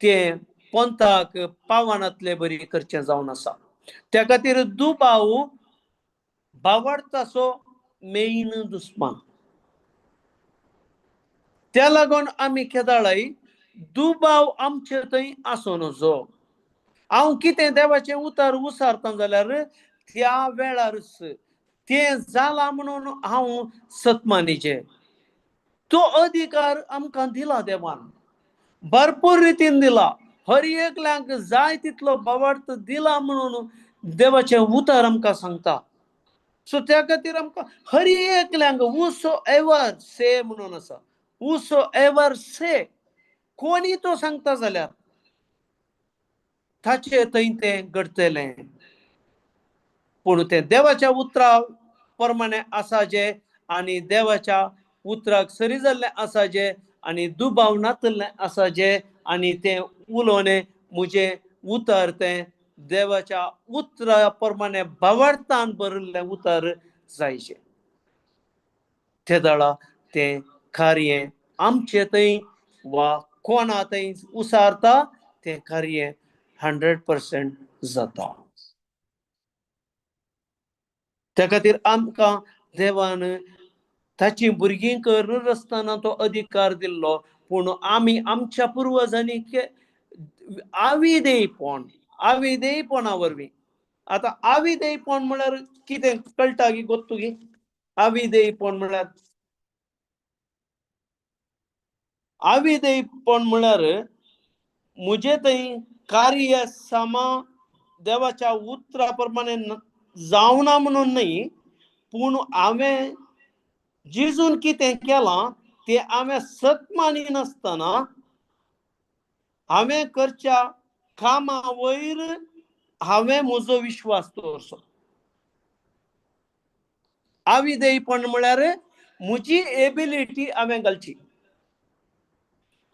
तें पंथाक पावनातले बरी करचें जावन आसा. त्या खातीर दुबाव भावार्थाचो मेन दुस्मान. त्या लागून आमी केदाळाय दुबाव आमचे थंय आसूं नजो. हांव कितें देवाचें उतर उसारता जाल्यार त्या वेळारच तें जालां म्हणून हांव सतमानीचें. तो अधिकार आमकां दिला देवान, भरपूर रितीन दिला. हर एकल्यांक जाय तितलो भावार्थ दिला म्हणून देवाचें उतर आमकां सांगता. सो त्या खातीर आमकां हर एकल्यांक हुसो एवर से म्हणून आसा, हुसो एवर से कोणी तो सांगता जाल्यार ताचे थंय तें घडटलें. पूण तें देवाच्या उतरा प्रमाणे आसाचें आनी देवाच्या उतराक सरी जाल्लें आसाचें आनी दुबाव नातिल्लें आसाचें आनी तें उलोवणें म्हजें उतर तें देवाच्या उतरा प्रमाणे भावार्थान भरिल्लें उतर जायचें. ते दळा तें कार्य आमचे थंय वा कोणा थंय उसारता तें कार्य 100% जाता. त्या खातीर आमकां देवान ताची भुरगीं करून आसतना तो अधिकार दिल्लो. पूण आमी आमच्या पुर्वजांनी आविदेयपण, आविदेयपणा वरवीं. आतां आविदेयपण म्हळ्यार कितें कळटा गी गोत्तू गी? आविदेयपण म्हळ्यार, आविदेयपण म्हळ्यार म्हजे थंय कार्य सामा देवाच्या उतरा प्रमाणे जावना म्हणून न्हय, पूण हांवें जेजून कितें केलां तें हांवें सत मानिनासतना हांवें करच्या कामा वयर हांवें म्हजो विश्वास दवरचो. आविदेयपण म्हळ्यार म्हजी एबिलिटी हांवें घालची.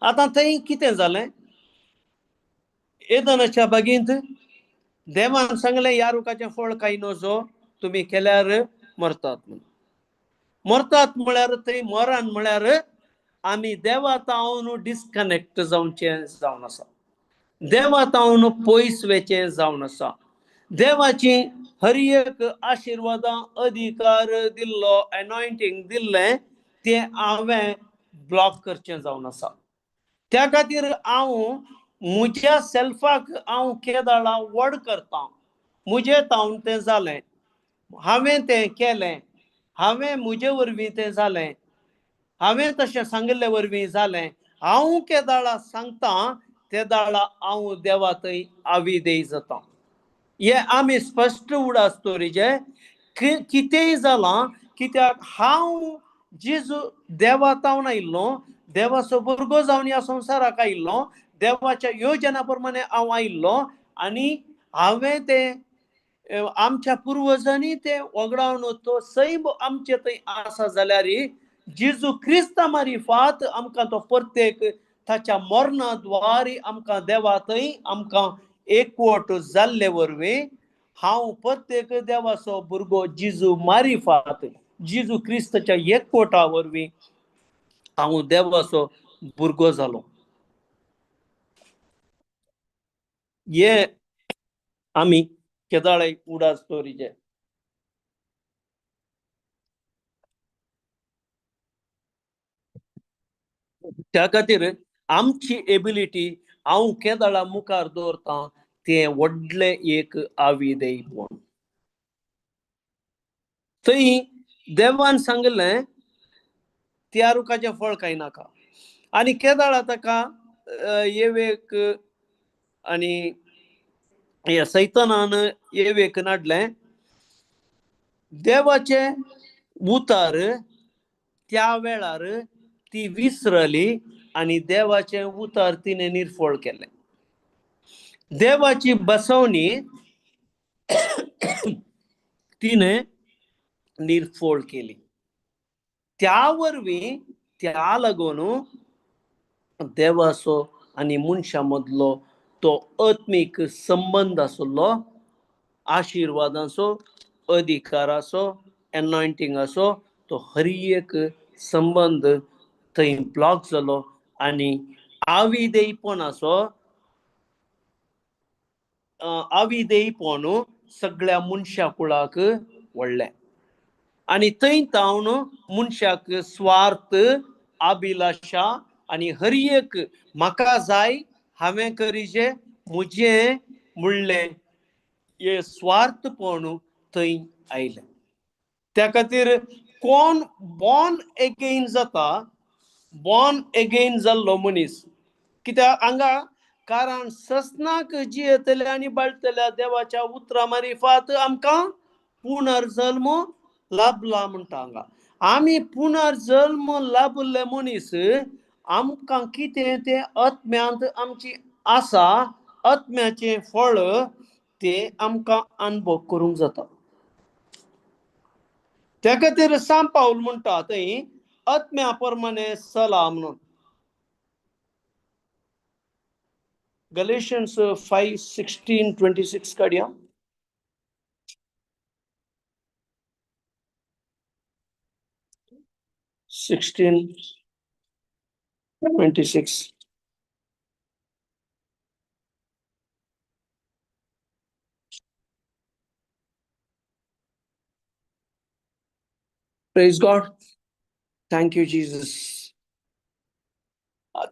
आतां थंय कितें जालें, एदनाच्या बागेंत देवान सांगलें ह्या रुखाचें फळ खाय नजो, तुमी केल्यार मरतात म्हणून. मरतात म्हळ्यार थंय मरण म्हळ्यार आमी देवा तावन डिस्कनेक्ट जावचें जावन आसा, देवा तावन पयस वेचें जावन आसा. देवाची हर एक आशिर्वादां अधिकार दिल्लो, एनॉयंटींग दिल्लें तें हांवें ब्लॉक करचें जावन आसा. त्या खातीर हांव म्हज्या सेल्फाक हांव केदाळा व्हड करता, म्हजे तावन तें जालें, हांवें तें केलें, हांवें म्हजे वरवीं तें जालें, हांवें तशें सांगिल्ले वरवीं जालें. हांव केदाळा सांगता ते दाळा हांव देवा थंय आविदेय जाता. हे आमी स्पश्ट उडास दवरिजे, कितेंय जालां कित्याक हांव जेजू देवा तावन आयिल्लो, देवाचो भुरगो जावन ह्या संवसाराक आयिल्लो, देवाच्या योजना प्रमाणे हांव आयिल्लो आनी हांवें तें आमच्या पुर्वजांनी तें वगडावन तो सैम आमचे थंय आसा जाल्यार जेजू क्रिस्ता मारिफात आमकां तो प्रत्येक ताच्या मरणा द्वारे आमकां देवा थंय आमकां एकवट जाल्ले वरवीं हांव प्रत्येक देवाचो भुरगो जेजू मारिफात जेजू क्रिस्ताच्या एकवटा वरवीं हांव देवाचो भुरगो जालो. हे आमी केदाळाय उडास दवरिचे. त्या खातीर आमची एबिलिटी हांव केदाळा मुखार दवरता तें व्हडलें एक आविदेयपण. थंय देवान सांगलें त्या रुखाचें फळ कांय नाका आनी केदाळा ताका येवेक आनी सैतानान येवेक नाडलें देवाचें उतार त्या वेळार ती विसरली आनी देवाचें उतार तिणें निर्फळ केलें. देवाची बसवणी तिणें निर्फळ केली. त्या वरवीं त्या लागून देवाचो आनी मनशा मदलो तो आत्मीक संबंद आसलो, आशिर्वादाचो, अधिकाराचो, एनॉयंटिंगाचो, तो हर एक संबंद थंय ब्लॉक जालो आनी आविदेयपणाचो आविदेयपण सगळ्या मनशा कुळाक व्हडलें आनी थंय तावन मनशाक स्वार्थ, अभिलाशा आनी हर एक म्हाका जाय, हांवें करीचें, म्हजें म्हणलें हें स्वार्थपण थंय आयलें. त्या खातीर कोण बॉर्न एगेन जाता, बॉर्न एगेन जाल्लो मनीस कित्याक हांगा कारण ससनाक जियेतल्या आनी बाळतल्या देवाच्या उतरां मारिफात आमकां पुनर्जल्म लाभला म्हणटा. हांगा आमी पुनर्जल्म लाभल्ले मनीस आमकां कितें तें आत्म्यांत आमची आसा, आत्म्याचें फळ तें आमकां अनुभव करूंक जाता. त्या खातीर सांत पावल म्हणटा थंय आत्म्या प्रमाणे चला म्हणून. Galatians 5:16-26 काडया. 16:26. Praise God. Thank you Jesus.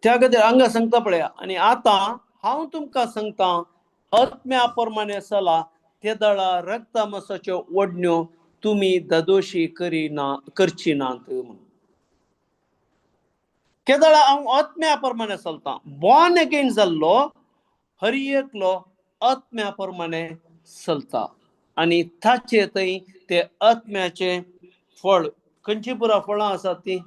त्या खातीर हांगा सांगता पळया आनी आतां हांव तुमकां सांगता आत्म्या प्रमाणे चला ते दळा रक्तमासाच्यो ओडण्यो तुमी ददोशी करिना करची नात म्हणून. केदळा हांव आत्म्या प्रमाणे चलता, बॉर्न अगेन जाल्लो हर एकलो आत्म्या प्रमाणे चलता आनी ताचे थंय ते आत्म्याचें फळ खंयची पुरा फळां आसात ती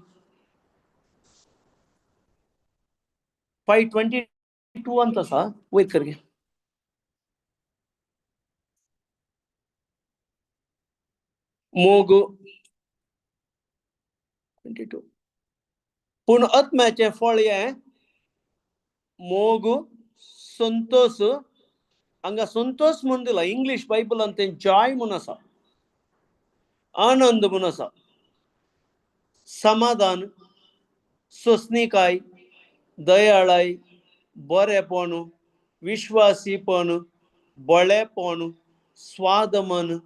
5:22 आसा, वयर कर गे. मोग 22. पूण आत्म्याचें फळ हें मोग, संतोष. हांगा संतोष म्हूण दिला, इंग्लीश बायबलान तें जॉय म्हूण आसा, आनंद म्हूण आसा, समाधान, सोंसणीकाय, दयाळाय, बरेपण, विश्वासीपण, बळेपण, स्वादमन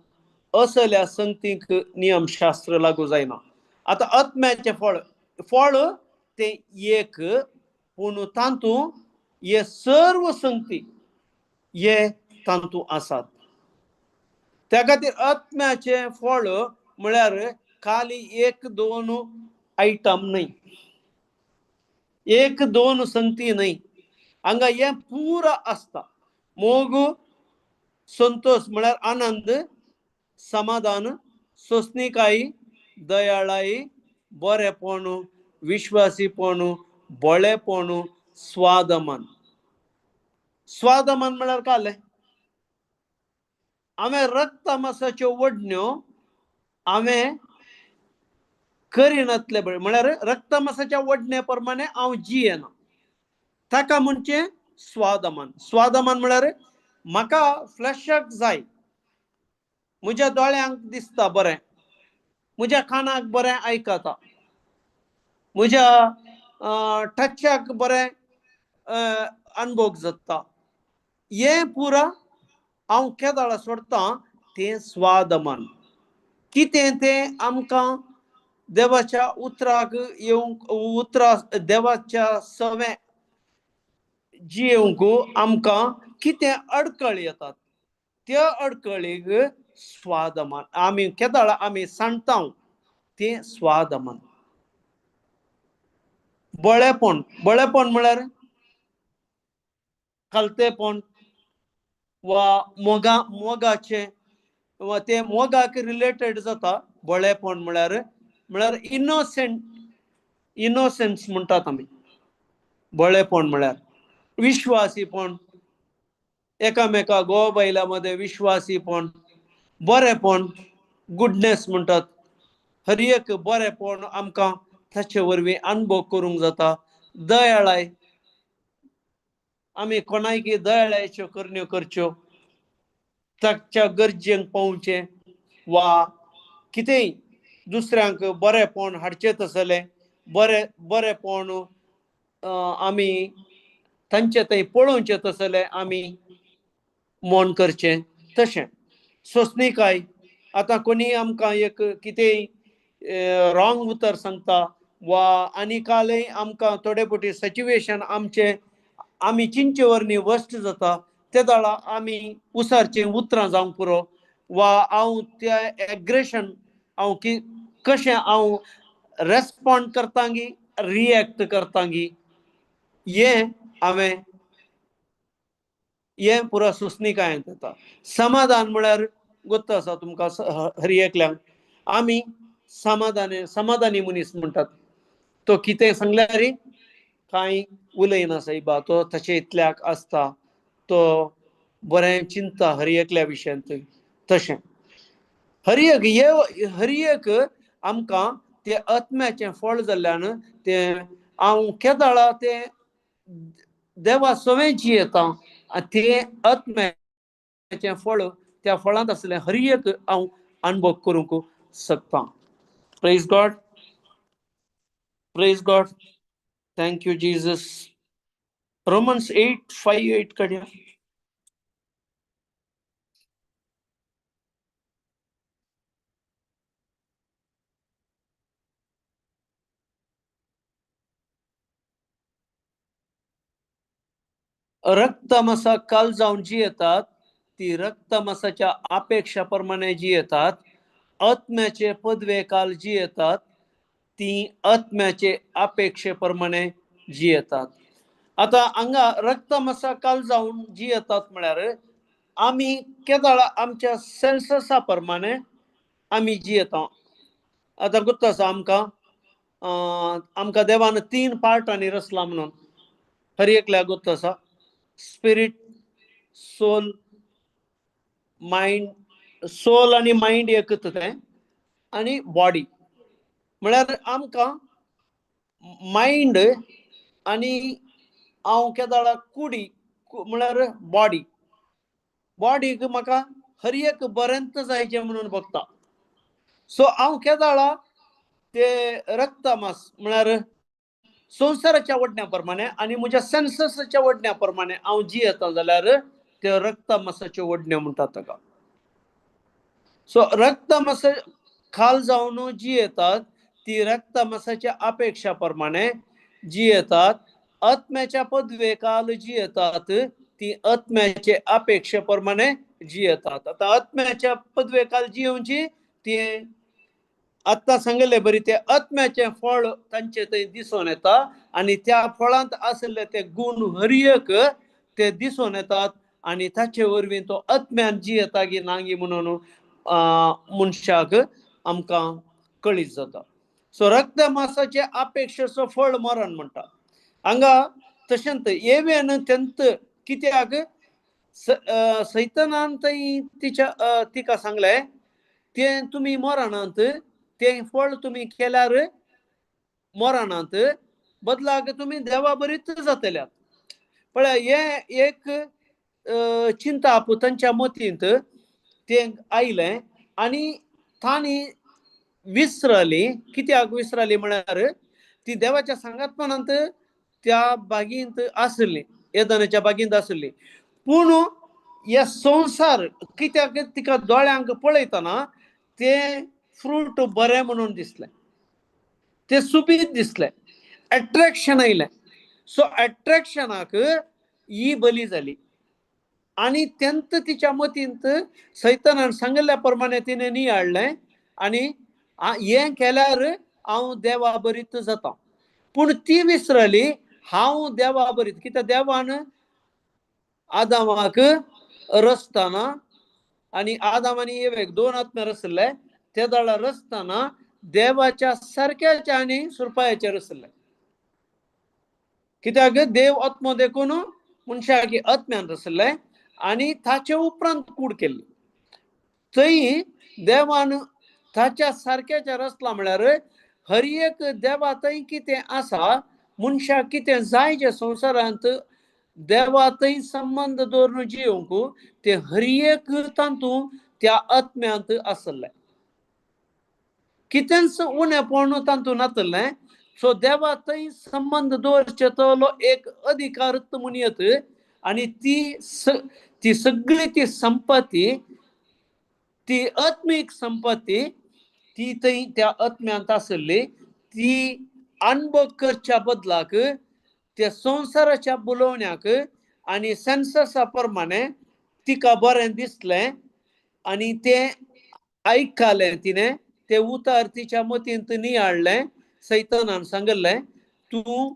असल्या संगतीक नियमशास्त्र लागू जायना. आतां आत्म्याचें फळ फळ तें एक, पूण तातूंत हे सर्व संगती हे तातूंत आसात. त्या खातीर आत्म्याचें फळ म्हळ्यार खाली एक दोन आयटम न्हय, एक दोन संगती न्हय, हांगा हें पुरा आसता. मोग, संतोष म्हळ्यार आनंद, समाधान, सोंसणीकाय, दयाळाय, बरेपण, विश्वासीपण, बोळेपण, स्वादमान. स्वादमान म्हळ्यार कालें हांवें रक्तमासाच्यो वडण्यो हांवें करिनातले म्हळ्यार रक्तमासाच्या वडण्या प्रमाणे हांव जियेना, ताका म्हणचें स्वादमान. स्वादमान म्हळ्यार म्हाका फ्लॅशाक जाय, म्हज्या दोळ्यांक दिसता बरें, म्हज्या कानाक बरें आयकता, म्हज्या टचाक बरें अनुभव जाता, हें पुरा हांव केदाळा सोडतां तें स्वादमान. कितें तें आमकां देवाच्या उतराक येवंक, उतरा देवाच्या सवें जियेवंक आमकां कितें अडकळ येतात, त्या अडकळीक स्वादमान आमी केदाळा आमी सांडता तें स्वादमान. बळेपण, बळेपण म्हळ्यार खालतेपण वा मोगा, मोगाचें वा तें मोगाक रिलेटेड जाता. बळेपण म्हळ्यार म्हळ्यार इनोसेंट, इनोसन्स म्हणटात आमी. बळेपण म्हळ्यार विश्वासीपण, एकामेका गोवा बायलां मदें विश्वासीपण, बरेपण, गुडनेस म्हणटात. हर एक बरेपण आमकां ताचे वरवीं अनुभव करूंक जाता. दयाळाय, आमी कोणायकी दयाळायच्यो करण्यो करच्यो, ताच्या गरजेक पावचें वा कितेंय दुसऱ्यांक बरेपण हाडचें तसलें बरें बरेपण आमी तांचे थंय पळोवचें तसलें आमी मन करचें तशें. सोंसणीकाय, आतां कोणी आमकां एक कितेंय रॉंग उतर सांगता वा आनी कालय आमकां थोडे फावटी सिच्युएशन आमचें आमी चिंचे वरवीं वस्ट जाता, ते दाळा आमी उसारचीं उतरां जावंक पुरो वा हांव त्या एग्रेशन हांव की कशें हांव रेस्पोंड करतांगी, रिएक्ट करतांगी, हें हांवें हें पुरो सोंसणीकायेंत येता. समाधान म्हळ्यार गोत्त आसा तुमकां हर एकल्यांक, आमी समाधानी, समाधानी मनीस म्हणटात. तो कितें सांगल्यार कांय उलयना सायबा, तो तशें इतल्याक आसता, तो बरें चिंता हर एकल्या विशयांत. तशें हर एक हे हर एक आमकां तें आत्म्याचें फळ जाल्ल्यान तें हांव केदाळा तें देवा सवें जियेता आनी तें आत्म्याचें फळ त्या फळांत आसलें हर एक हांव अनुभव करूंक शकता. Praise God, praise God, thank you Jesus. Romans 8:5-8 काडया. रक्तमासा काल जावन जी येतात ती रक्तमासाच्या अपेक्षा प्रमाणे जी येतात, आत्म्याचे पदवे काल जी येतात ती आत्म्याचे अपेक्षे प्रमाणे जी येतात. आतां हांगा रक्तमासा काल जावन जी येतात म्हळ्यार आमी केदाळा आमच्या सेन्ससा प्रमाणे आमी जी येता. आतां गुत्त आसा आमकां, आमकां देवान 3 पार्टांनी रचला म्हणून हर एकल्या गुत्त आसा. स्पिरीट, सोल, मायंड. सोल आनी मायंड एकच तें आनी बॉडी. म्हळ्यार आमकां मायंड आनी हांव केदाळा कुडी म्हळ्यार बॉडी, बॉडीक म्हाका हर एक बरेंच जायचें म्हणून बगता. सो हांव केदाळा ते रक्तमास म्हळ्यार संवसाराच्या वडण्या प्रमाणे आनी म्हज्या सेन्ससाच्या वडण्या प्रमाणे हांव जियेता जाल्यार ते रक्तमासाच्यो वडण्यो म्हणटात ताका. सो रक्तमास खाल जावन जियेतात ती रक्तमासाच्या अपेक्षा प्रमाणे जियेतात, आत्म्याच्या पदवे काल जियेतात ती आत्म्याचे अपेक्षे प्रमाणे जियेतात. आतां आत्म्याच्या पदवे काल जियोवची ती आत्तां सांगिल्ले बरी ते आत्म्याचें फळ तांचे थंय दिसून येता आनी त्या फळांत आशिल्ले ते गुण हर एक ते दिसून येतात आनी ताचे वरवीं तो आत्म्यान जियेता की नांगी म्हणून मनशाक आमकां कळीत जाता. सो रक्त मासाचे अपेक्षेचो फळ मरण म्हणटा. हांगा तशेंच एवेन तेंत कित्याक सैतानान थंय तिच्या तिका सांगलें तें तुमी मरणांत, तें फळ तुमी केल्यार मरणांत, बदलाक तुमी देवा बरीच जातल्यात. पळय हें एक चिंताप तांच्या मतींत तें आयलें आनी तांणी विसरली. कित्याक विसरली म्हळ्यार ती देवाच्या सांगातपणांत त्या बागींत आसली, येदनाच्या बागींत आसली. पूण हे संवसार कित्याक तिका दोळ्यांक पळयतना तें फ्रूट बरें म्हणून दिसलें, तें सुबीत दिसलें, एट्रेक्शन आयलें. सो एट्रेक्शनाक ही बली जाली आनी तेंत तिच्या मतींत सैतानान सांगिल्ल्या प्रमाणे तिणें नियाळ्ळें आनी हें केल्यार हांव देवा बरीत जाता. पूण ती विसरली हांव देवा बरीत, कित्याक देवान आदामाक रचतना आनी आदाम आनी एवेक दोन आत्मे रचले, ते दळा रचतना देवाच्या सारक्याच्या आनी सुरपायाचे रचले. कित्याक देव आत्मो देखून मनशाक आत्म्यान रचले आनी ताचे उपरांत कूड केल्ली. थंय देवान ताच्या सारक्याच्या रचला म्हळ्यार हर एक देवा थंय कितें आसा, मनशाक कितें जाय जे संवसारांत देवा थंय संबंद दवरून जियोवंक तें हर एक तातूंत त्या आत्म्यांत आसलें, कितेंच उणेपण तातूंत नातलें. सो देवा थंय संबंद दवरचे तलो एक अधिकार म्हणयत आनी ती ती सगळी ती संपत्ती, ती आत्मीक संपत्ती ती थंय त्या आत्म्यांत आसली. ती अनुभव करच्या बदलाक त्या संवसाराच्या बोलोवण्याक आनी सेन्ससा प्रमाणे तिका बरें दिसलें आनी तें आयकलें तिणें, तें उतार तिच्या मतींत नियाळ्ळें. सैतानान सांगिल्लें तूं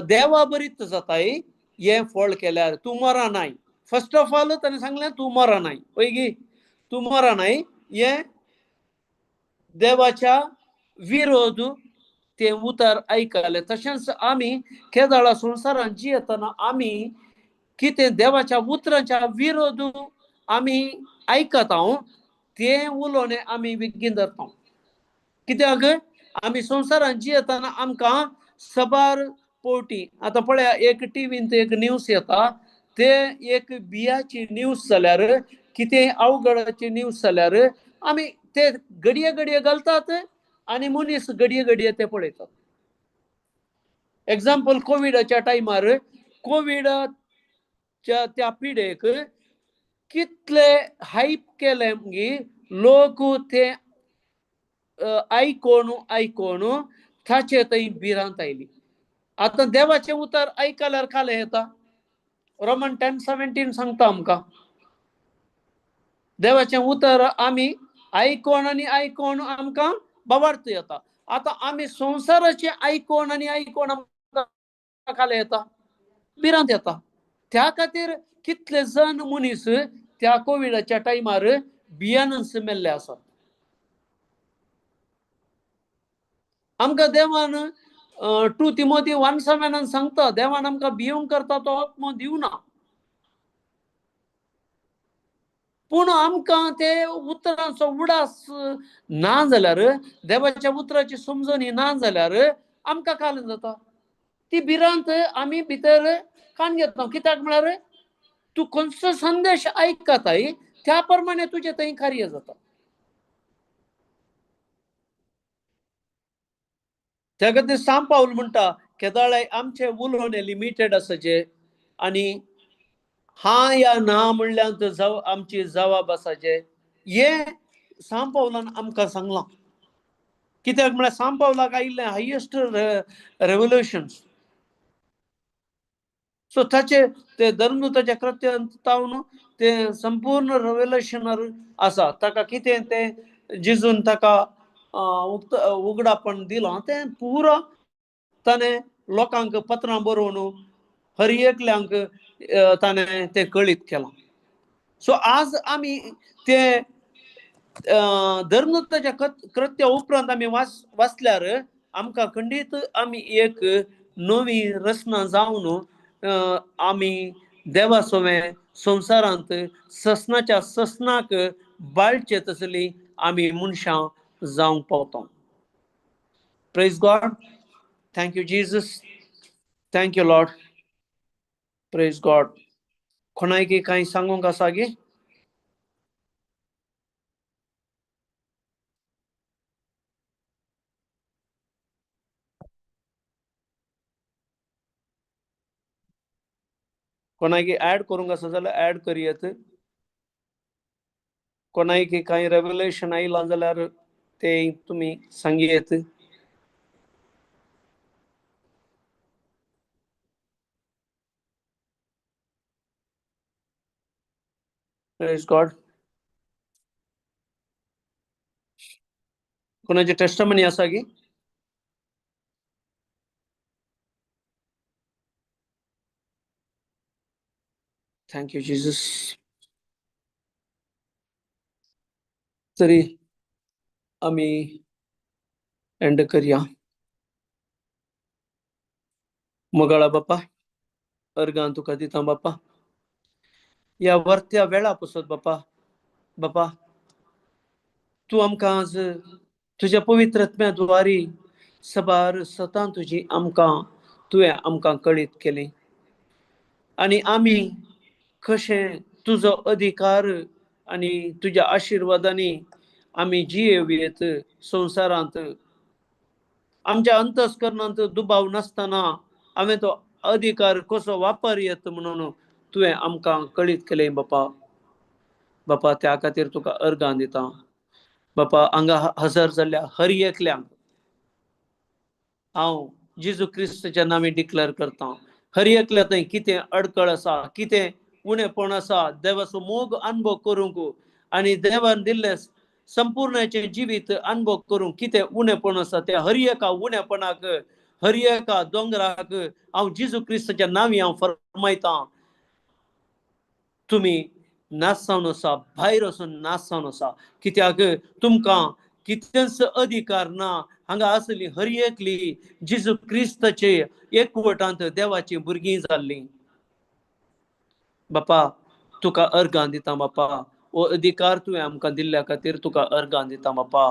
देवा बरीत जाताय हें फळ केल्यार, तूं मरनाय. फर्स्ट ऑफ ऑल ताणें सांगलें तूं मरनाय, पळय गी तूं मरनाय. हें देवाच्या विरोध तें उतर आयकलें. तशेंच आमी केदळा संवसारांत जियेतना आमी कितें देवाच्या उतरांच्या विरोध आमी आयकता तें उलोवणें आमी विगीन धरता. कित्याक आमी संवसारांत जियेतना आमकां सबार पोवटी आतां पळया एक टिवींत एक न्यूज येता, ते एक बियाची न्यूज जाल्यार कितें अवघडाची न्यूज जाल्यार आमी ते घडये घडये घालतात आनी मनीस घडये घडये ते पळयतात. एग्जाम्पल कोविडाच्या टायमार कोविडाच्या त्या पिडेक कितले हायप केले मगे लोक ते आयकोन आयकोन ताचे थंय भिरांत आयली. आतां देवाचें उतर आयकल्यार कालें येता. रोमन 10:17 सांगता आमकां देवाचें उतर आमी आयकोन आनी आयकोन आमकां बाबार्थ येता. आतां आमी संवसाराचें आयकोन आनी आयकोन आमकां कालें येता, भिरांत येता. त्या खातीर कितले जण मनीस त्या कोविडाच्या टायमार भियानच मेल्ले आसात. आमकां देवान 2 Timothy 1:7 सांगता देवान आमकां भिवंक करता तो आत्मो दिवना, पूण आमकां ते उतरांचो उडास ना जाल्यार, देवाच्या उतराची समजणी ना जाल्यार आमकां काल जाता. ती भिरांत आमी भितर कान घेता. कित्याक म्हळ्यार तूं खंयचो संदेश आयकताय त्या प्रमाणे तुजें थंय कार्य जाता. त्या खातीर सांव पावल म्हणटा केदाळाय आमचें उलोवणें लिमिटेड आसाचें आनी हा या ना म्हणल्यार जाव आमची जवाब आसाचें हें सांव पावलान आमकां सांगलां. कित्याक म्हळ्यार सांव पावलाक आयिल्लें हायेस्ट रेवोल्युशन्स. सो ताचे ते धर्मदूताच्या कृत्यांत तावन ते संपूर्ण रेवोल्युशनर आसा. ताका कितें तें जिजून ताका उगडापण दिलां तें पुरो ताणें लोकांक पत्रां बरोवन हर एकल्यांक ताणें तें कळीत केलां. सो आज आमी ते धर्मदूताच्या कृत्या उपरांत आमी वाचल्यार आमकां खंडीत आमी एक नवी रचना जावन आमी देवा सोवें संवसारांत ससनाच्या ससनाक बाळचे तसली आमी मनशां जावंक पावता. Praise God. Thank you Jesus. Thank you Lord. Praise God. कोणायकी कांय सांगूंक आसा गे? कोणायकी ऍड करूंक आसा जाल्यार ऍड करयेत. कोणायकी कांय रेवलेशन आयलां जाल्यार तें तुमी सांगयेत. Praise God. कोणाची टेस्टमनी आसा की? Thank you Jesus. तरी आमी एंड करया. मोगाळा बापा, अर्गां तुका दिता बापा, ह्या वरत्या वेळा पसत बापा. बापा तूं आमकां आज तुज्या पवित्र आत्म्या द्वारी सबार सतां तुजी आमकां तुवें आमकां कळीत केली आनी आमी कशें तुजो अधिकार आनी तुज्या आशिर्वादांनी आमी जियेवयेत संवसारांत. आमच्या अंतस्करणांत दुबाव नासतना हांवें तो अधिकार कसो वापर येत म्हणून तुवें आमकां कळीत केलें बापा. बापा त्या खातीर तुका अर्गां दिता बापा. हांगा हजर जाल्ल्या हर एकल्यांक हांव जेजू क्रिस्ताच्या नांवे डिक्लेअर करता, हर एकल्या थंय कितें अडकळ आसा, कितें उणेपण आसा, देवाचो मोग अनुभव करूंक आनी देवान दिल्लें संपूर्णाचें जिवीत अनुभव करूंक कितें उणेपण आसा त्या हर एका उणेपणाक, हर एका दोंगराक हांव जेजू क्रिस्ताच्या नांवी हांव फरमायतां, तुमी नाच जावन आसा, भायर वचून नाच जावन आसा. कित्याक तुमकां कितेंच अधिकार ना. हांगा आसली हर एकली जेजू क्रिस्ताचे एकवटांत देवाची भुरगीं जाल्लीं. बापा तुका अर्गां दिता बापा, हो अधिकार तुवें आमकां दिल्ल्या खातीर तुका अर्गां दिता बापा.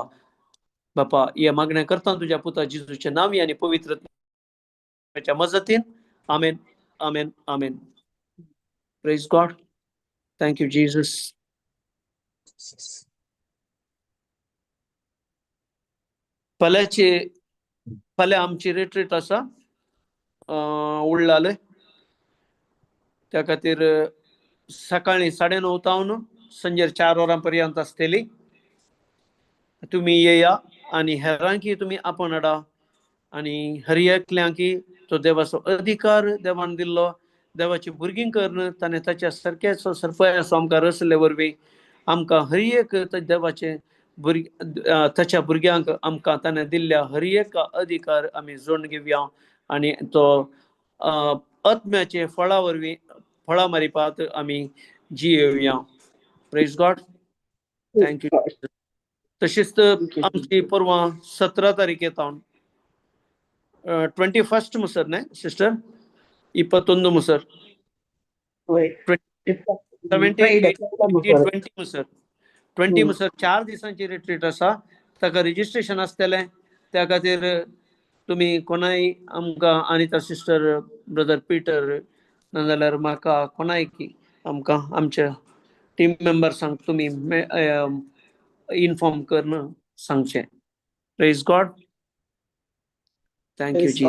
बापा हे मागणें करता तुज्या पुता जेजूच्या नांवी आनी पवित्र मजतीन. आमेन, आमेन, आमेन. Praise God. Thank you Jesus. फाल्यांची फाल्यां आमची रिट्रीट आसा उडलाले, त्या खातीर सकाळी 9:30 तावन संजेर 4 वरां पर्यंत आसतली. तुमी येया आनी हेरांकी तुमी आपण हाडा आनी हर एकल्यांकी तो देवाचो अधिकार देवान दिल्लो, देवाची भुरगीं करून ताणें ताच्या सारकेचो सरपयाचो आमकां रचले वरवीं आमकां हर एक देवाचे ताच्या भुरग्यांक आमकां ताणें दिल्ल्या हर एक अधिकार आमी जोडून घेवया आनी तो आत्म्याचे फळा वरवीं फळां मारिपात आमी जियेवया. Praise God. Thank you. तशीच आमची परवां 17 तारीख तावन 21 मुसर न्हय सिस्टर, 21 मुसर, 17, 20 मुसर, 20 मुसर 4 दिसांची रिट्रीट आसा. ताका रजिस्ट्रेशन आसतलें. त्या खातीर तुमी कोणाय आमकां अनिता सिस्टर, ब्रदर पिटर, नाजाल्यार म्हाका कोणाय आमकां आमच्या टीम मेंबर्सांक तुमी इन्फॉर्म करून सांगचें. Praise God. Thank you ji.